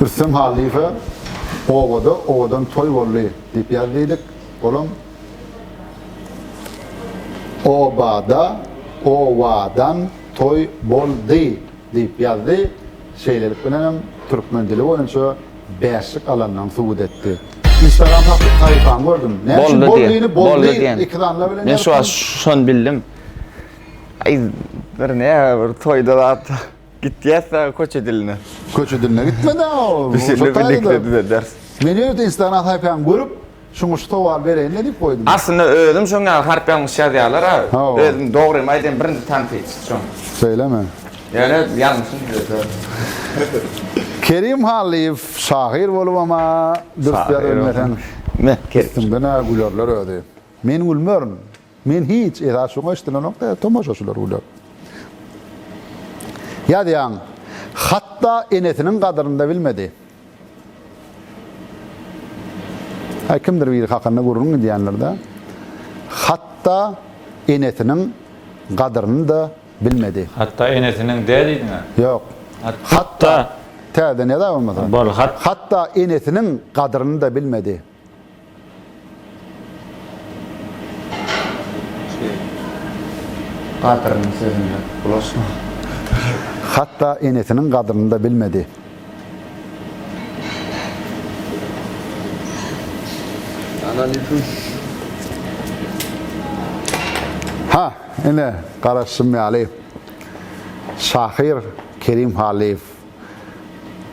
Rüstem Hallyýewe obada owadan toý boldy diýip ýaz diýdik. Olam Obada owadan toý boldy diýip ýazdy. Şeýlelik bilenem türkmen dili boýunça bäşlik alanyny subut etdi. Instagram sahypamy gördüm. Näme üçin boldyny boldy iki zanla bilen Men şu wagt şony bildim. Aý bir näme bir toýda zat gitýäs-dä köçe diline. Köçe diline gitme-dä o. Düşündim indikide düzederis. Men ýörite Instagram sahypamy görüp Şuňa şu sowal bereýin-le diýip goýdum. Aslynda özüm şoň ýaly harp ýalňyş ýazýarlar-a. Hawa. Özüm dogrymy aýdaýyn birinji tankytçy şoň. Şeýlemi? Ýöne ýalňyşyny düzederin. Kerim Hallyýew şahyr bolubam-a dürs ýazybilmeseň üstüňden-ä gülerler özi. Men gülmerin. Men hiç, esas şoňa eşdilenok-da, tomaşaçylar güler. Ýazýaň, hatda enesiniň gadyryny-da bilmedi. Aý, kimdir biri hakynda gürrüň gidýändir-dä. Hatda enesiniň gadyryny-da bilmedi. Hatda enesiniň de diýdiň-ä? Ýok. Hatda. Täzeden ýazaý bolmasa. Bol, hat. Hatda enesiniň gadyryny-da bilmedi. Gadyryny sözünde bulaşma. Hatda enesiniň gadyryny-da bilmedi. Ha, ine, garaşyşym ýaly, şahyr Kerim Hallyýew.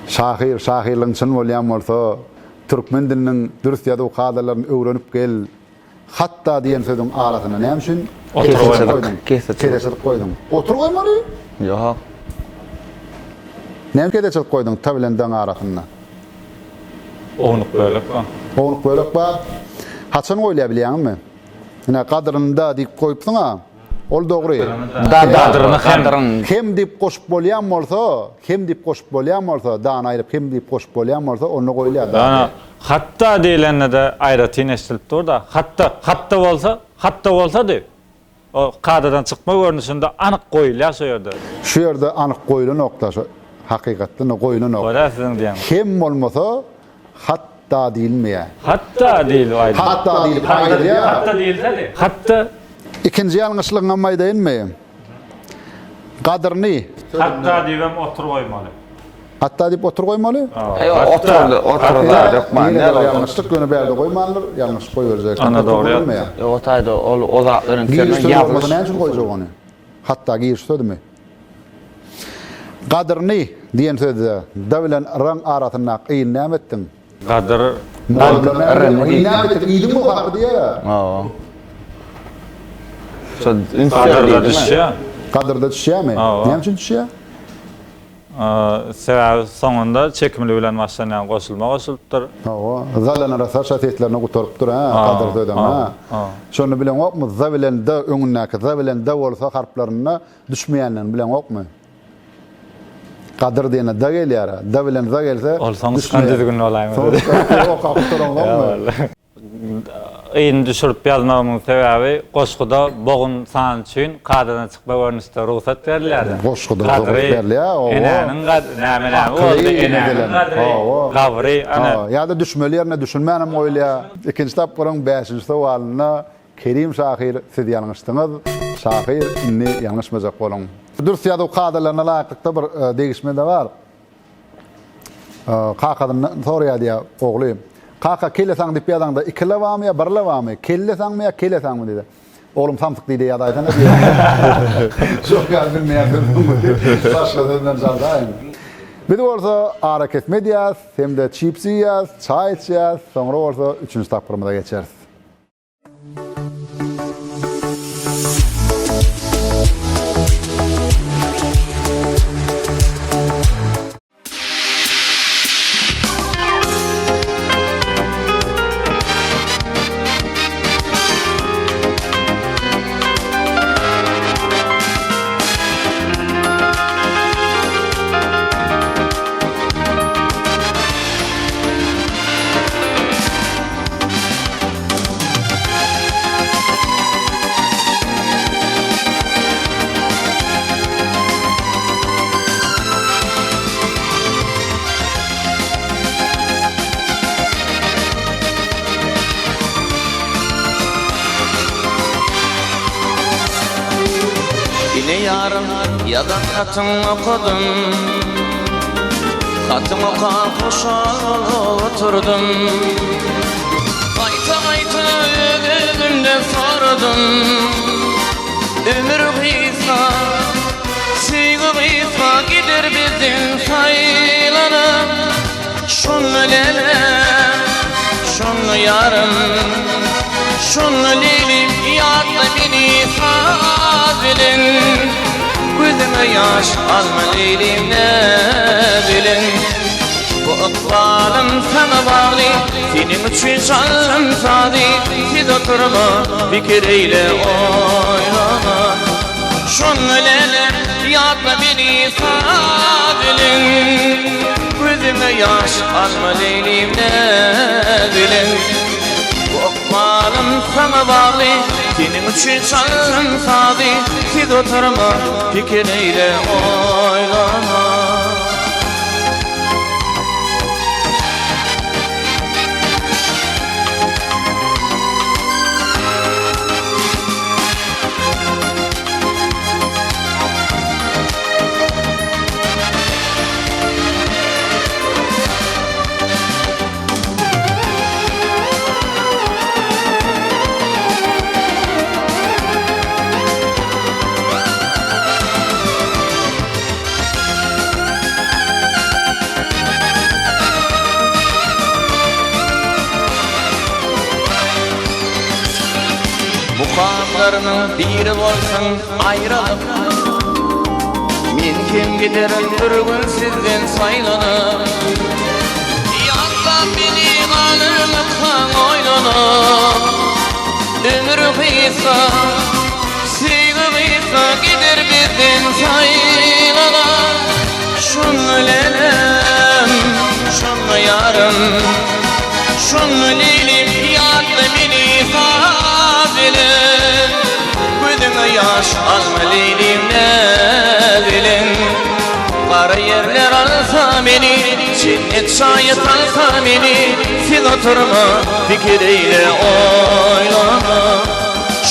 Şahyr, şahyrlygyň çyn bolýan bolsa, Türkmen diliniň dürs ýazuw kadalaryny öwrenip gel. Hatda diýen sözüň arasyna näme üçin Otur kese goýmaly. goýduň? Kese çyzyk. Kese çyzyk goýduň. Otur goýmaly? Ýok. Näme kese çyzyk goýduň ta bilen daň arasynda? Ownuk bölek bar. Ownuk bölek bar. Haçan goýulýar bilýäňizmi? Ine gadyrynda diýip goýupsyň-a. Ol dogry. Gadryny hem. Hem diýip goşup bolýan bolsa, hem diýip goşup bolýan bolsa, dany aýryp hem diýip goşup bolýan bolsa, onda goýulýar da. Dana, hatda diýlende-de aýratyn eşidilip dur-da. Hatda, hatda bolsa, hatda bolsady. O kadadan çykma görnüşinde anyk goýulýar şo ýerde. Şu ýerde anyk goýulanok-da, şo hakykatdan-da goýulanok. Bolýar siziň diýeniňiz. Hem bolmasa, Hatda diýilmeýär. Hatda diýilip aýdylýar. Hatda diýlip aýdylýar. Hatda diýilsedi. Hatda. Ikinji ýalňyşlygyňam aýdaýynmy? Gadyryny. Hatda diýibem otur goýmaly. Hatda diýip otur goýmaly? Ýok, oturdy, otur zat hökman däl ol. Ýalňyşlyk ýöne bärde goýmandyr, ýalňyşyp goýberjek. Ana dogry ýazýar. Ýok, o taýda ol o zatlaryň Giriş sözi bolmasa näme üçin goýjak ony? Hatda giriş sözümi? Gadyryny diýen sözde da bilen raň arasyndaky yny näme etdiň? Gadyr. Mugallymlar näme diýýär? Yny näme etdiň? Iýdiňmi o harpy diýýär-ä. Hawa. Şo üns Gadyrda düşýär. Gadyrda düşýärmi? Hawa. Näme üçin düşýär? Sebäbi soňunda çekimli bilen başlanýan goşulma goşulypdyr. Hawa, za bilen arasy şa seslerini gutarypdyr, hä, gadyr sözem, hä. Şony bileňokmy, za bilen d öňündäki za bilen d bolsa harplarynda düşmeýändigini bileňokmy? Gadyr diýende d gelýär-ä, d bilen za gelse Ol soň çykan düzgün bolaýmasa. Soň çykan okap gutaraňokmy? Yny düşürip ýazmagymyň sebäbi goşguda bogun sany üçin kadadan çykma görnüşde rugsat berilýär-de. Goşguda rugsat berilýär, owo. Enäniň gadry, näme-näme boldy, enäniň gadry, gabry, ana. Ýa-da düşmeli ýerine düşünmänem goýulýar. Ikinji tapgyryň bäşinji sowalynda Kerim şahyr siz ýalňyşdyňyz, şahyr indi ýalňyşmajak boluň. Dürs ýazuw kadalaryna laýyklykda bir degişme-de bar. Kakasyndan soraýar diýýär ogly. Kaka kelesaň diýip ýazaňda ikile barmy ýa birle barmy? Kellesaňmy ýa kelesaňmy diýdi. Oglum samsyk diýdi ýazaýsana diýýär. Şok ýaly bilmeýän sözüň başga söz bilen çalşaýyň. Biz bolsa arakesme edýäris hem-de çips iýýäris, çaý içýäris, soňra bolsa üçünji tapgyrymyza geçeris. Ine ýarym ýazan hatyň okadym Hatyň okap hoşal bolup oturdym Gaýta-gaýta öz-özümden soradym Ömür gysga, söýgi gysga gider bizden saýlanyp Şonda lälem, şonda ýarym, şonda leýlim ýatla meni saz bilen Gözüňe ýaş alma leýlim näz bilen Bu ykbalym saňa bagly, seniň üçin çaldym sazy, Siz oturma, pikir eýle, oýlama. Şonda lälem, ýatla meni saz bilen, Gözüňe ýaş alma leýlim näz bilen. Bu ykbalym saňa bagly, seniň üçin çaldym sazy, Siz oturma, pikir eýle, oýlama. Mukamlarymyň biri bolsun aýralyk Men hem giderin bir gün sizden saýlanyp Ýatlap meni galarmykaň oýlanyp Ömür gysga Söýgi gysga gider bizden saýlana Şonda lälem, şonda ýarym Şonda leýlim ýatla meni saz bilen Gözüňe ýaş alma leýlim näz bilen Gara ýerler alsa meni, jennet şaýy salsa meni Siz oturma pikir eýle oýlana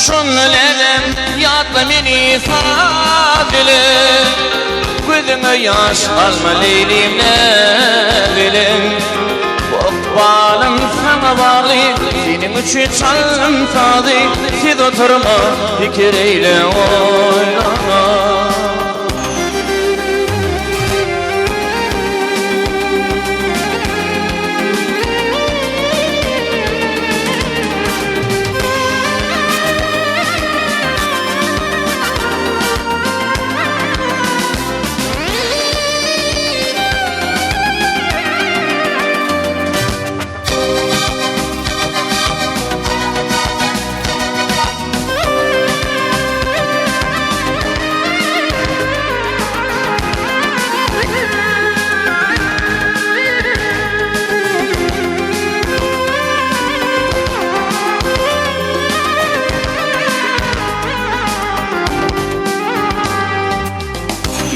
Şonda lälem ýatla meni saz bile Gözüňe ýaş alma leýlim näz bilen Bu ykbalym saňa bagly Seniň üçin çaldym sazy Siz oturma pikir eýle oýlana.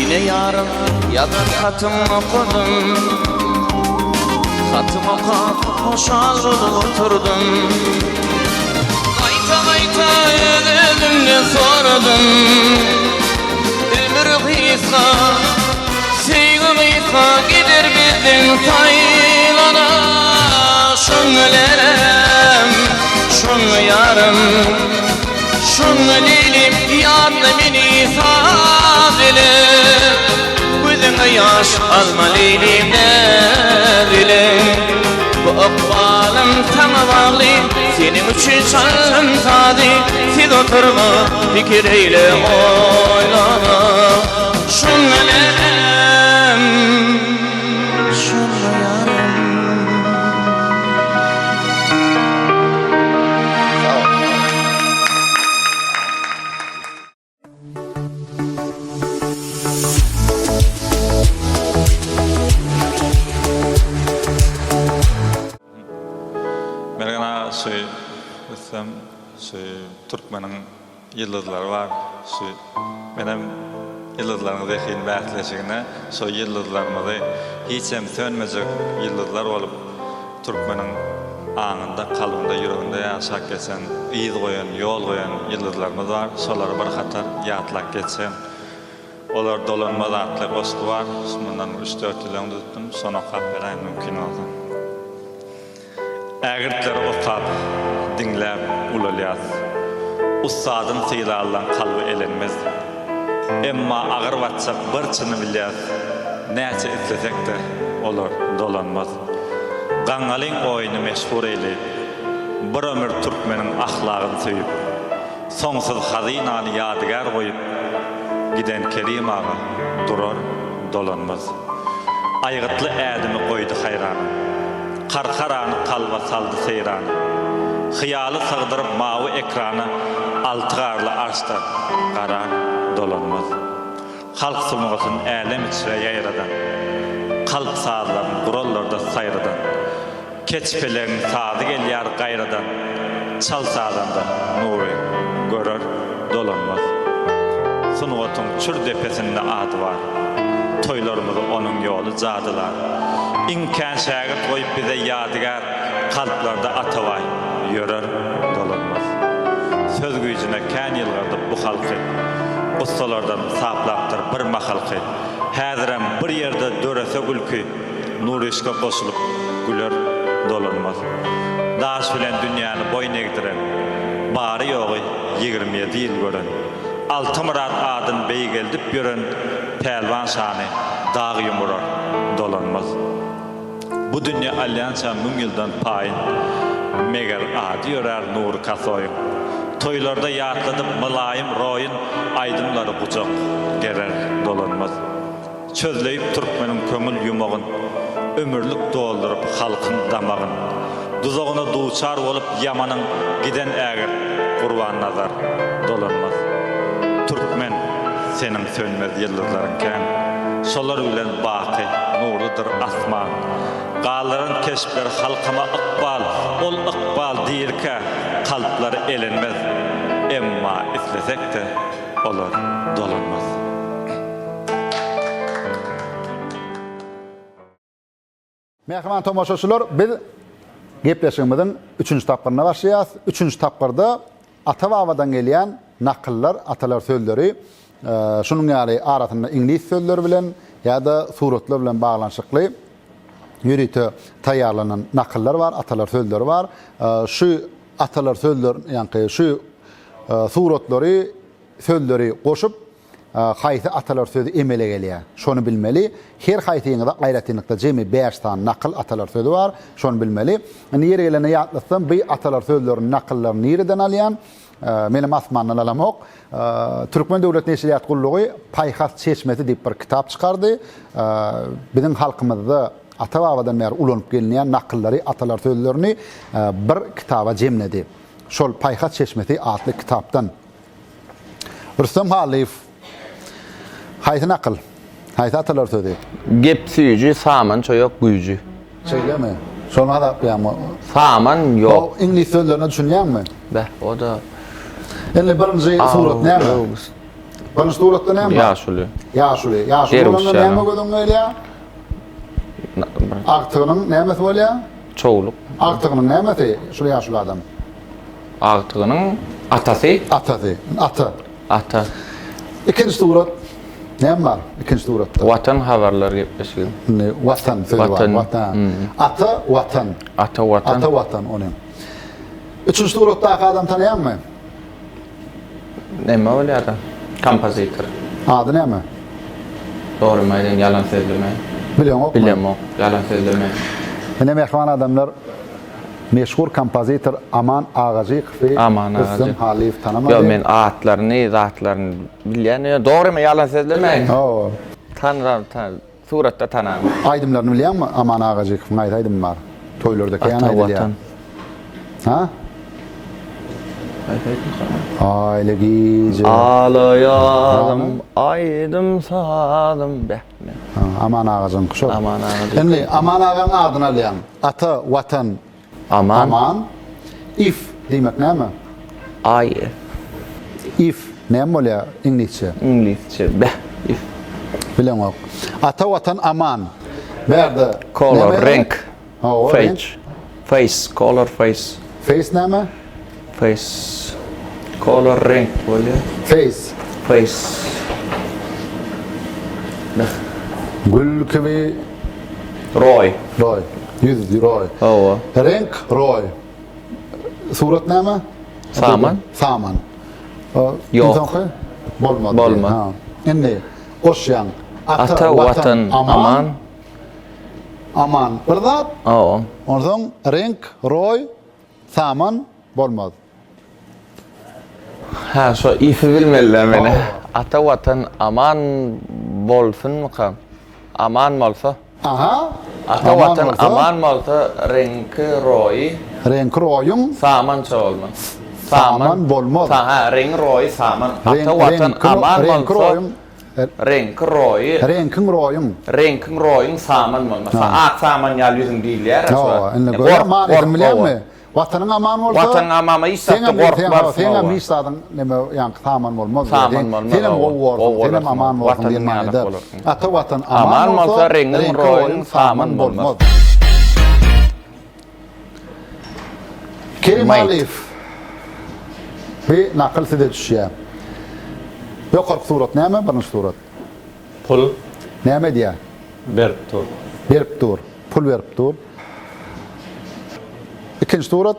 Ine ýarym ýazan hatym okadym Hatym okap hoşal bolup oturdym Gaýta-gaýta öz-özümden soradym Ömür gysga, söýgi gysga gider bizden saýlana Şonda lälem, şonda ýarym Şonda leýlim ýatla meni saz ile Gözüňe. ýaş alma Leýlim näz ile. Bu ykbalym saňa bagly, Seniň üçin çaldym sazy, Siz oturma, pikir eýle, oýlana. Şunda älem, şunda ýarym. Mergen aga şu üstem şu türkmeniň ýyldyzlary bar şu menem ýyldyzlaryň zehin bäsleşigine şo ýyldyzlarymyzy hiçem sönmejek ýyldyzlar bolup Türkmeniň aňynda, kalbynda, ýüreginde ýaşap geçen, yz goýan, ýol goýan ýyldyzlarymyz bar. Şolary bir hatar ýatlap geçseň. Olar dolanmaz atly goşgy bar. Şu mundan bir üç-dört ýyl öň düzüpdim. Şony okap beräýin mümkin bolsa. Ägirtleri okap, diňläp ulalýas. Ussadyn sylalylaň kalby elenmez. Emma agyr batjak bir çyny bilýäs, Näçe islesek-de, olar dolanmaz. Gaňňalyň oýny meşhur eýleýip, Bir ömür türkmeniň ahlagyn söýüp, Soňsuz hazynany ýadygär goýup, Giden Kerim aga durar, dolanmaz. Aýgytly ädimi goýdy haýrana. Karkarany kalba saldy seýrana. Hyýaly sygdyryp mawy ekrana Alty garly arşda garar dolanmaz. Halk sungatyn älem içre ýaýradan, Kalp sazlaryn gurallarda saýradan. Keç pelegiň sazy gelýär gaýradan, Çal sazanda Nury görer dolanmaz. Sungatyň çür depesinde ady bar, Toýlarymyzy onuň ýoly jadylar. Iň kän şägirt goýup bize ýadygär, Kalplarda Atabaý ýörer dolanmaz. Söz güýjüne kän ýylgyrdyp bu halky, Gussalardan saplapdyr bir mahalky. Häzirem bir ýerde dörese gülki, Nuryşka goşulyp güler dolanmaz. Daş bilen dünýäni boýun egdiren, Bary-ýogy 27 ýyl gören, Altymyrat adyn beýgeldip ýören Pälwan şany dag ýumurar, dolanmaz. Bu dünýe alýança müň ýyldan paýyn, Meger ady ýörär Nury Kasoýyň. Toýlarda ýatladyp mylaýym roýun, Aýdymlary gujak gerer, dolanmaz. Çözleýip türkmeniň köňül ýumagyn, Ömürlik dolduryp halkyň damagyn. Duzagyna duçar bolup ýamanyň Giden ägirt Gurbannazar dolanmaz. Türkmen, seniň sönmez ýyldyzlaryň kän, Şolar bilen baky nurludyr asman. Galdyran keşpler halkyma ykbal, Ol ykbal dirikä kalplar elenmez. Emma islesek-de olar dolanmaz. Mähriban tomaşaçylar, biz gepleşigimiziň üçünji tapgyryna başlaýarys. Üçünji tapgyrda ata-babadan gelýän nakyllar, atalar sözleri, şunuň ýaly arasynda iňlis sözleri bilen ýa-da suratlar bilen baglanyşykly ýörite taýýarlanan nakyllar bar, atalar sözleri bar. Şu atalar sözler, ýaňky şu suratlary, sözleri goşup, Haýsy atalar sözi emele gelýär? Şony bilmeli. Her haýsyňyza aýratynlykda jemi bäş sany nakyl atalar sözi bar. Şony bilmeli. Indi ýeri gelende ýatlatsam, bu atalar sözlerini, nakyllaryny nireden alýan? Menem asmandan alamok. Türkmen döwlet neşirýat gullugy Paýhas çeşmesi diýip bir kitap çykardy. Biziň halkymyzda ata-babadan bäri ulanyp gelinýän nakyllary, atalar sözlerini bir kitaba jemledi. Şol Paýhas çeşmesi atly kitapdan Rüstem Hallyýew Haýsy nakyl? Haýsy atalar sözi? Gep süýji, saman çoýak güýji. Şeýlemi? Şony hasaplaýaňmy? Saman ýok. O iňlis sözlerine düşünýäňmi? Beh, o-da. Indi birinji surat näme? Birinji suratda näme bar? Ýaşuly. Ýaşuly. Ýaşuly bolanda näme göz öňüňe gelýär? Agtygynyň nämesi bolýar? Çowluk. Agtygynyň nämesi şul ýaşuly adam? Agtygynyň atasy. Atasy. Ata. Ata. Ikinji surat. Näme bar ikinji suratda? Watan habarlar gepleşigi. Indi Watan sözi bar. Watan. Ata Watan. Ata Watan. Ata Watan ony. Üçünji suratdaky adamy tanaýaňmy? Näme bolýar-da? Kompozitor. Ady näme? Dogrymy aýdaýyn, ýalan sözlemäýin. Bileňokmy? Bilemok, ýalan sözlemäýin. Ine mähriban adamlar, meşhur kompozitor Aman Agajykowy Aman Rüstem Agajyk. Hallyýew tanamady. Ýok, men atlaryny, zatlaryny bilýän, ýöne dogrymy ýalan sözlemäýin. Hawa. Tanyram, tan, suratda tanam. Aýdymlaryny bilýäňmi Aman Agajykowyň haýsy aýdymy bar? Toýlarda kän Ata aýdylýar. Watan. Ha? Haýsy aýdymka? Aýly gije. Alaýazym, aýdym sazym, beh, men. Ha, Aman agajyňky şol. Aman agajyňky. Indi Aman agaň adyny alýaň. Ata Watan. Aman. Aman. If diýmek näme? I. If näme bolýar iňlisçe? Iňlisçe, beh, if. Bileňok. Ata Watan aman. Bärde Color, näme? reňk. Hawa, Face. Face, color face. Face näme? Face. Color reňk bolýar. Face. Face. Beh. Gül kibi Roý. Roý. Ýüz roý. Hawa. Reňk roý. Surat näme? Saman. Saman. Ýok. Soňky bolmaz. Bolmaz. Ha. Indi goşýaň. Ata, Watan, aman. Aman bir zat. Hawa. Onsoň reňk, roý, saman bolmaz. Hä, şo ifi bilmeliler meni. Ata Watan aman bolsunmyka? Aman bolsa. Aha. Ata Watan aman bolsa, reňki, roýy. Reňki, roýuň. Samança bolmaz. Saman bolmaz. Hä, reňi, roýy saman. Ata Watan aman bolsa. Reňki roýy. Reňkiň roýuň. Reňkiň roýuň saman bolmasa. Ak saman ýaly ýüzüň diýilýär. Hawa, indi görýäňmi manysyny bilýäňmi? Watanyň aman bolsa. Watanyň aman hiç zatda gorkmarsyň. Seňem hiç zadyň neme ýaňky saman bolmaz. Saman bolmaz. Senem gowy borsuň, senem aman borsuň diýen manyda. Ata Watan aman bolsa, reňkiň roýuň saman bolmaz. Kerim Alyýew. Bu nakyl size düşýär. Ýokarky surat näme, birinji surat? Pul. Näme edýär? Berip dur. Berip dur. Pul berip dur. Ikinji surat?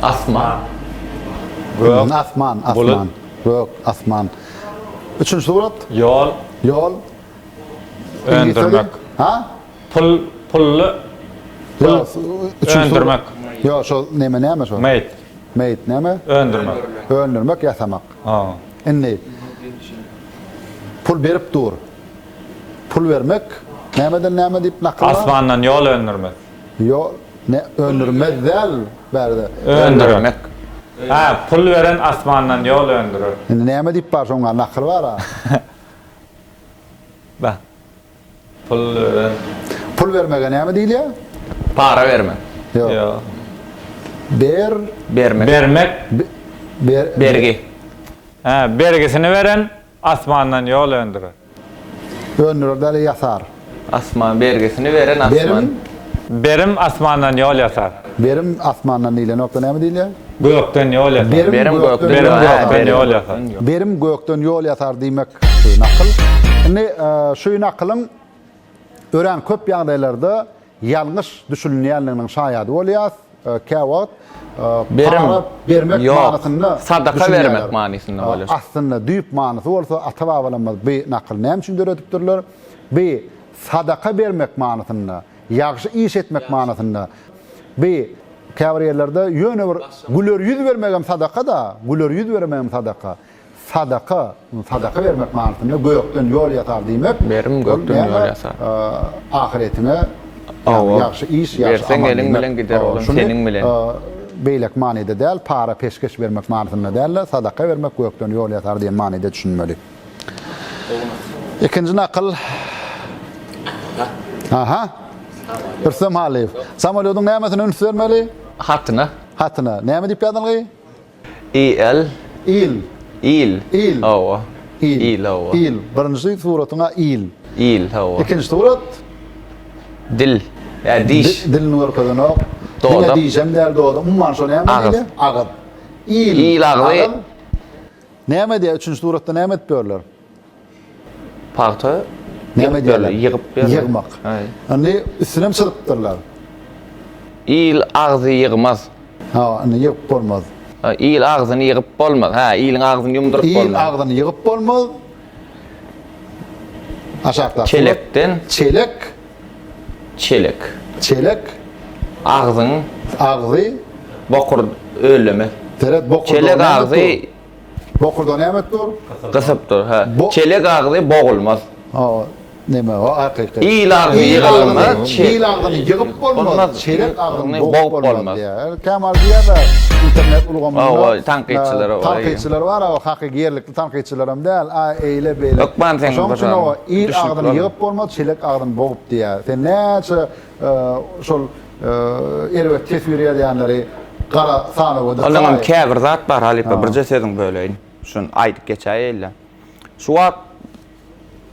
Asman. Gök. Asman, asman. Bulut. Gök, asman. Üçünji surat? Ýol. Ýol. Öndürmek. Ha? Pul, pully, pul öndürmek. Ýok, şo neme näme şo? Made. Made näme? Öndürmek. Öndürmek, ýasamak. Ha. Indi pul berip dur. Pul bermek nämeden näme diýip nakyl bar? Asmandan ýol öndürmez. Ýol ne öndürmez däl bärde. Öndürmek. Ha, pul beren asmandan ýol öndürer. Indi näme diýip bar şoňa nakyl bar-a. Bah. Pul beren. Pul bermege näme diýilýär? Para bermek. Ýok. Ýok. Ber. Bermek. Bermek. Ber. Bergi. Hä, bergisini beren asmandan ýol öndürer. Öndürer däl, ýasar. Asman, bergisini beren asman. Berim. Berim asmandan ýol ýasar. Berim asmandan diýlenokda näme diýilýär? Gökden ýol ýasar. Berim Berim gökden gökden ýol ýol ýasar. Gökden ýol ýasar. Berim gökden ýol ýasar diýmek şu nakyl. Indi şu nakylyň örän köp ýagdaýlarda ýalňyş düşünilýänliginiň şaýady bolýas. Käwagt Berim para bermek ýok, manysynda sadaka düşünýärler. bermek manysynda bolýar. Aslynda düýp manysy bolsa ata-babalarymyz bu nakyly näme üçin döredipdirler? Bu sadaka bermek manysynda, ýagşy iş etmek manysynda. Bu käbir ýerlerde ýöne bir güler ýüz bermegem sadaka-da, güler ýüz bermegem sadaka. Sadaka, sadaka bermek manysynda gökden ýol ýasar diýmek. Berim ol gökden näme? ýol ýasar. Ahyretiňe Hawa. ýagşy iş, ýagşy Berseň amal eliň diýmek. bilen gider Hawa, olam şuny, seniň bilen. beýleki manyda däl, para peşgeş bermek manysynda däl-de, sadaka bermek gökden ýol ýasar diýen manyda düşünmeli. Ikinji nakyl. Aha. Rüstem Halyýew. Samolýodyň nämesine üns bermeli? Hatyna. Hatyna. Näme diýip ýazylgy? Il. Il. Il. Il. Hawa. Il. Il, hawa. Il. Birinji suratyň-a il. Il, hawa. Ikinji surat? Dil. Ýa diş. Dilini görkezenok. Dodak. Diňe dişem däl, dodak. Umuman şo näme Agyz. diýilýär? Agyz. Il. Il agzy. Näme edýär? Üçünji suratda näme edip ýörler? Pagta Näme edýärler? Ýygyp ýörler. Ýygmak. Indi üstünem çyzypdyrlar. Il agzy ýygmaz. Ha, indi ýygyp bolmaz. Il agzyny ýygyp bolmaz. Ha, iliň agzyny ýumduryp bolmaz. Il agzyny ýygyp bolmaz. Aşakdaky. Çelekden. Çelek. Çelek. Çelek. Agzyň. Agzy. Bokur ölleme. Seret bokurdagy Çelek näme agzy. dur? Bokurdagy näme dur? Gysyp dur, hä. Bo Çelek agzy bogulmaz. Hawa, neme o hakyky. Il agzy Il ýygylmaz, agzyny, çe- il agzyny ýygyp bolmaz, bolmaz, çelek agzyny bogup bogup bolmaz bolmaz. diýýär. Kämal diýýär-de internet ulgamynda Hawa, tankytçylar, e, tankytçylar bar, o hakyky ýerlikli tankytçylaram däl, a eýle beýle. Hökman seň Şonuň bir üçin o il düşünip agzyny bolmaz. ýygyp bolmaz, çelek agzyny bogup diýýär. Sen näçe e, şol e, erbet teswir ýazýanlary gara sanawa Ondan hem dykaý. käbir zat bar halypa, birje sözüň böleýin. Şuny aýdyp geçäýeýin-le. Şu wagt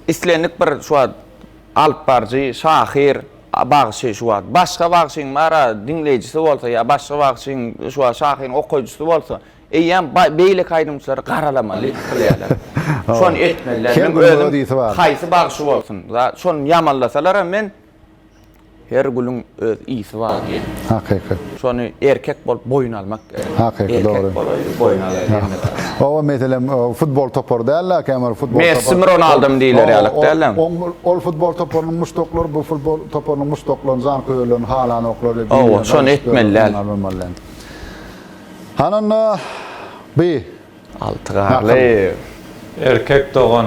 islendik bir şu wagt alyp baryjy, şahyr, bagşy şu wagt başga bagşyň bar-a diňleýjisi bolsa ýa başga bagşyň şu wagt şahyryň okaýjysy bolsa, eýýäm beýleki aýdymçylary garalamaly kylýarlar. Şony etmeliler. Her Men günüň özüm öz ysy bar. haýsy bagşy bolsun, şony ýamanlasalaram men Her gülüň öz ysy bar diýen. Hakyky. Şony erkek bolup boýun almak gerek. Hakyky dogry. Erkek bolaýly boýun alaýly hemme zady. Hawa meselem futbol topary däl-de kämir futbol topary. Messimi Ronaldomy diýler ýalyk däl-de. Ol futbol toparynyň muşdaklary bu futbol toparynyň muşdaklaryny janköýerlerini halanoklar. Hawa şony etmeli däl. Hany onda bi Alty garly. Erkek dogan.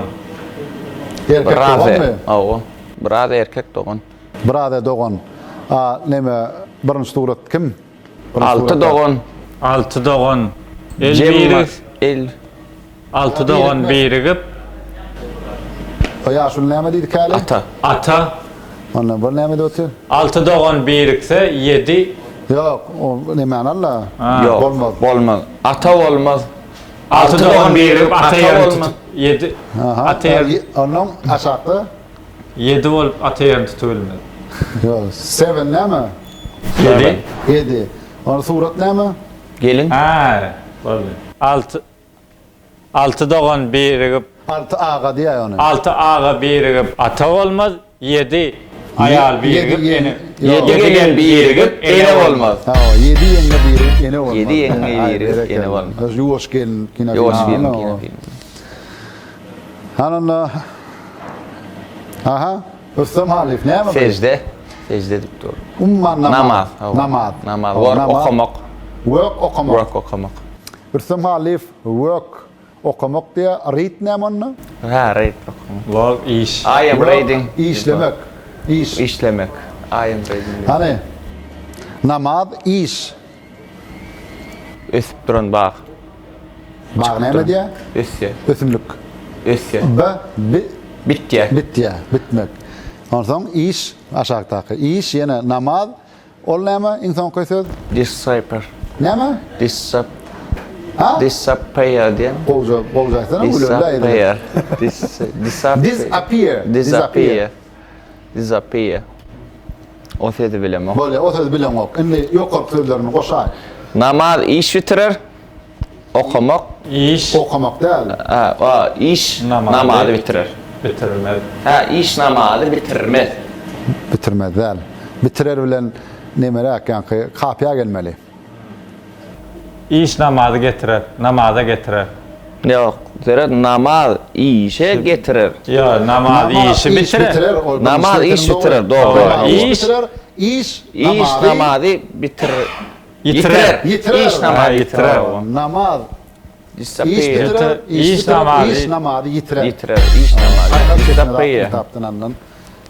Erkek doganmy? Hawa. Biraz erkek dogan. Biraz dogan. A neme birinji surat kim? Alty dogan. Alty dogan. El birig. El. Alty dogan birigip. O ýaşuly näme diýdi käli? Ata. Ata. Onda bir näme diýip otyr? Alty dogan birikse ýedi. Ýok, o nemäni al-la. Ýok, Bolmaz. bolmaz. Ata bolmaz. Alty dogan birigip ata ýerini bolmaz. tutup ýedi. Aha. Ata ýerini. Onnoň aşakda? Ýedi bolup ata ýerini tutup bilmez. Ýok, seven näme? Ýedi. Ýedi. Onda surat näme? Gelin. Hä, boldy. Alty Alty dogan birigip. Alty aga diýäý ony. Alty aga birigip ata bolmaz, ýedi aýal birigip ene. Ýedi gelin birigip ene bolmaz. Hawa, ýedi ýeňňe birigip ene bolmaz. Ýedi ýeňňe birigip ene bolmaz. Ýuwaş gelin kino filmi. Ýuwaş gelin kino filmi. Hany onda. Aha, Rüstem Halyýew näme bu? Sežde. Sežde edip dur. Umuman namaz. Namaz. Namaz. Namaz. Work okamak. Work okamak. Work okamak. Rüstem Hallyýew work okamak diýýär, read näme onda? Hä, read okamak. Work iş. I am reading. Işlemek. Iş. Işlemek. I am reading. Hany. Namaz iş. Ösüp duran bag. Bag näme diýýär? Ösýär. Ösümlik. Ösýär. B bi bitýär. Bitýär, bitmek. Onsoň iş aşakdaky. Iş ýene namaz Ol näme iň soňky söz? Dissaper. Näme? Dissap. Ha? Disappear diýen. Gowja, gowja aýtsana Disappear. Dis disappear. Disappear. Disappear. Disappear. O sözi bilemok. Bolýar, o sözi bileňok. Indi ýokarky sözlerini goşaý. Namaz iş bitirer. Okamak. Iş. Okamak däl. Ha, a, iş namazy bitirer. Bitirmez. Ha, iş namazy bitirmez. Bitirmez däl. Bitirer bilen nemeräk, ýaňky kapyýa gelmeli. Iş namazy getirer. Namaza getirer. Ýok, seret, namaz işe getirer. Ýok, namaz işi bitirer. Namaz iş bitirer, dogry. Namaz iş bitirer, iş namazy. Iş namazy bitirer. Ýitirer. Ýitirer. Iş namazy ýitirer. Namaz. Iş bitirer. Iş namazy. Iş namazy ýitirer. Ýitirer. Iş namazy. Disappear. Kitapdan alnan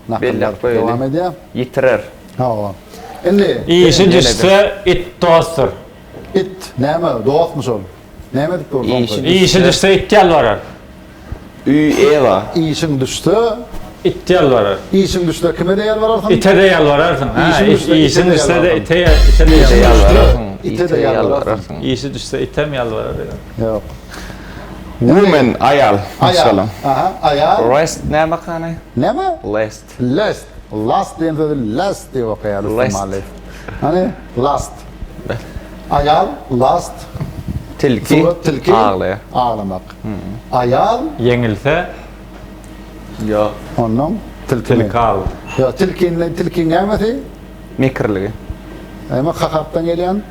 nakyllar dowam edýär. Ýitirer. Hawa. Indi. Işi düşse it dostdur. It näme? Dostmy şol? Näme edip dur soňky? Işi düşse it ýalbarar. Üý Ewa. Işiň düşse. It ýalbarar. Işiň düşse kime-de ýalbararsyň? Ite-de ýalbararsyň. Hä, işiň düşse-de ite ite-de ýalbararsyň. Ite-de ýalbararsyň. Işi düşse item ýalbarar. Ýok. Woman, aýal, maşgala. Aha, aýal. Rest näme kany? Näme? Lest. Lest. Last diýen sözi lest diýip okaýar Rüstem Alyýew. Hany, last. Aýal, last. Tilki, Surat tilki. Aglaýar. Aglamak. Aýal. Ýeňilse. Ýok. Onnoň tilkimi? Tilki al. Ýok, tilkini, tilkiň nämesi? Mekirligi. Näme kakapdan gelýän?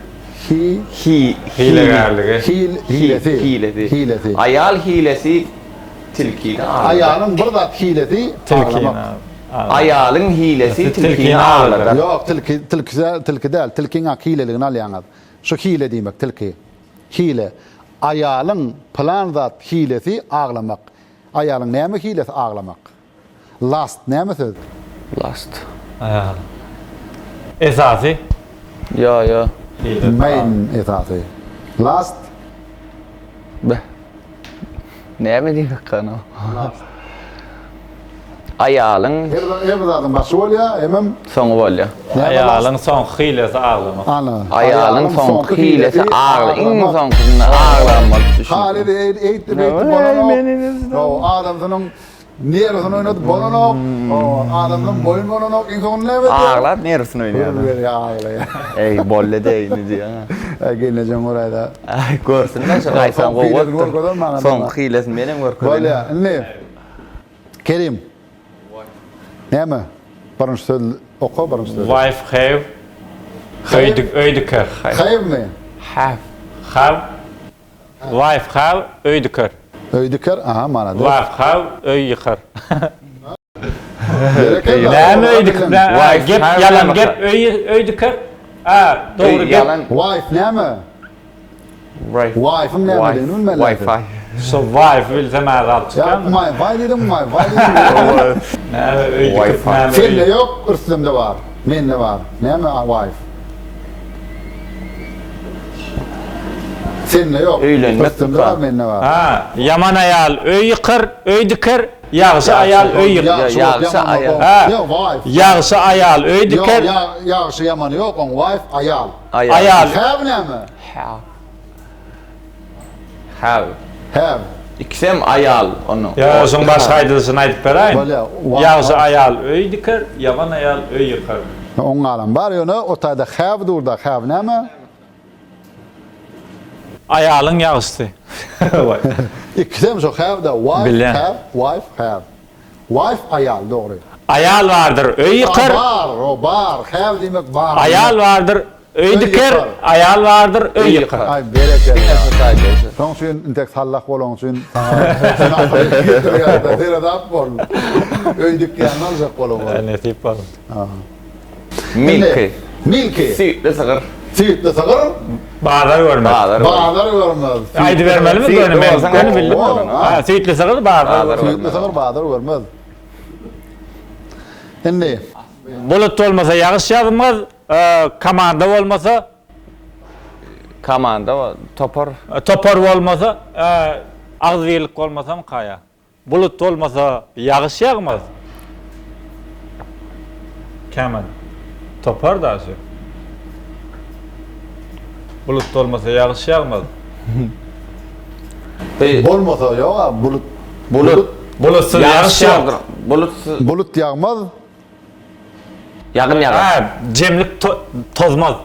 Hi. Hi. Hilegärligi. Hil, hilesi. Hilesi. Hilesi. Aýal hilesi. Tilkini agladar. Aýalyň bir zat hilesi aglamak. Aýalyň hilesi tilkini agladar. Ýok, tilki, tilki, tilki däl. Tilkiň ak hileligini alýaňyz. Şu hile diýmek, tilki. Hile. Aýalyň pylan zat hilesi aglamak. Aýalyň näme hilesi aglamak? Last näme söz? Last. Aýal. Esasy. Ýo, ýo. Main esasy. Last. Beh. Näme diýmek gana? Last. Aýalyň. Her her bir zadyň başy bolýar, hemem soňy bolýar. Aýalyň soňky hilesi aglamak. Ana. Aýalyň soňky hilesi agla, iň soňkusynda aglan bolup düşün. Haly eýtdi, beýtdi bolanok. Adamsynyň Nerwisini oýnadyp bolanok. Adamdan boýun bolanok. Iň soňunda näme edýär? Aglap nerwisini oýnaýar. Gür berýär aglaýar. Eý, boldy deý indi diýýär. Äý, gelnejeň göräýdä. Äý, görsün-dä şu gaýtam gowy bolupdyr. Soňky hilesini menem görkezeýin. Bolýar. Indi Kerim. Näme? Birinji söz oka birinji sözi. Wife have öý öý diker. Have-mi? Have. Have. Wife have öý diker. Öý diker, aha malades. Wife have öý ýykar. Berekella. Näme öý diker? Wife Gep have ýalan näme? gep öý öý diker. A dogry Öý gep. ýalan. Wife näme? Wife. Wife-iň nämedigini bilmeli. Wi-Fi. Şo wife bilsem az alyp Ýa çykýarmy? my-fi diýdiň, my-fi diýdiň. Näme öý dikip Wi-Fi. näme öý. Sende ýok, Rüstemde bar. Mende bar. Näme wife? Sende ýok. Öýlenmek Rüstemde bar, mende bar. Ha, ýaman aýal öý ýykar, öý diker, ýagşy aýal öý ýykar. Ýagşy bolup Ýagşy ýaman aýal. bolup. Ha. Ýok, wife. Ýagşy aýal öý Ýok, diker. ýagşy ýamany ýok, oň wife aýal. Aýal. Have näme? Have. Have. Have. Ikisem aýal onuň. Ýa şoň başga aýdylyşyny aýdyp beräýin. Bolýa. Ýagşy aýal öý diker, ýaman aýal öý ýykar. Oň galan bar ýöne o taýda have durda have näme? Aýalyň ýagşysy. Ikisem şo have da wife Bilýän. have wife have. Wife aýal dogry. Aýal bardyr öý ýykar. Bar o bar have diýmek bar. Aýal bardyr Öý diker, aýal bardyr, öý ýykar. Aý berekella. Şoň üçin intek sallah bolanyň üçin saňa seredap bol. Öý dikýänini aljak bolup. Nesip bolsun. Milki. Milki. Süýtli sygyr. Süýtli sygyr. Bazar görmez. Bazar Bazar görmez. Aýdybermelimi göni men göni bildim. Ha, süýtli sygyr bazar görmez. Süýtli sygyr bazar görmez. Indi. Bulut bolmasa ýagyş ýagmaz. Komanda bolmasa. Komanda topar. Topar bolmasa, agzybirlik bolmasamyka ýa? Bulut bolmasa ýagyş ýagmaz. Kemen. Topar da şu. Bulut bolmasa ýagyş ýagmaz. Bolmasa ýok-a bulut. Bulut. Bulutsyz ýagyş ýok. Bulutsyz. Bulut ýagmaz. Ýagyn ýagar. Hä, jemlik tozmaz.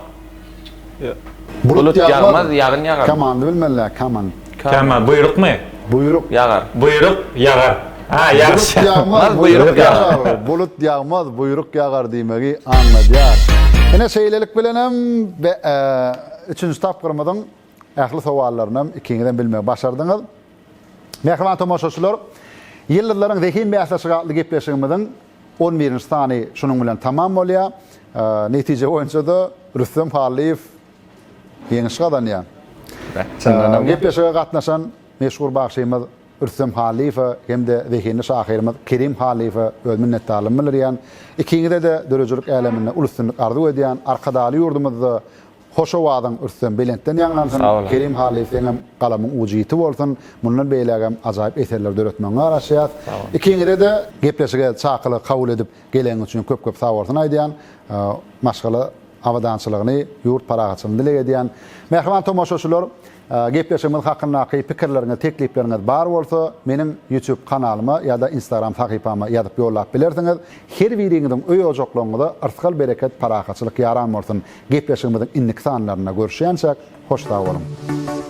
Bulut ýagmaz, ýagyn ýagar. Komandy bilmeli-dä, command. Command, buýrukmy? Buýruk. Ýagar. Buýruk ýagar. Hä, ýagyş. Bulut ýagmaz, buýruk ýagar. Bulut ýagmaz, buýruk ýagar diýmegi aňladýar. Ine, şeýlelik bilenem, üçünji tapgyrymyzyň ähli sowallarynam ikiňizem bilmegi başardyňyz. Mähriban tomaşaçylar, Ýyldyzlaryň zehin bäsleşigi atly gepleşigimiziň on birinji sany şunuň bilen tamam bolýar. Netije boýunça-da Rüstem Hallyýew ýeňiş gazanýar. Gepleşige gatnaşan meşhur bagşymyz Rüstem Hallyýewe hem-de zehinli şahyrymyz Kerim Hallyýewe öz minnetdarlygymy bildirýän. Ikiňize-de döredijilik äleminde uly üstünlik arzuw edýän. Arkadagly ýurdumyzda Hoş owazyň Rüstem belentden ýaňlansyn, Kerim Hallyýew seňem galamyň ujy ýiti bolsun, mundan beýlägem ajaýyp eserler döretmegiňe garaşýas. Ikiňize-de gepleşige çakylygy kabul edip geleniňiz üçin köp köp sagbolsun aýdýan. Maşgala abadançylygyny, ýurt parahatçylygyny dileg edýän. Mähriban tomaşaçylar, Gepleşigimiz hakyndaky pikirleriňiz, teklipleriňiz bar bolsa, meniň YouTube kanalyma ýa-da Instagram sahypama ýazyp ýollap bilersiňiz. Her biriňiziň öý-ojaklaryňyza yrsgal-bereket, parahatçylyk ýaran bolsun! Gepleşigimiziň indiki sanlarynda görüşýänçäk, hoş sag boluň!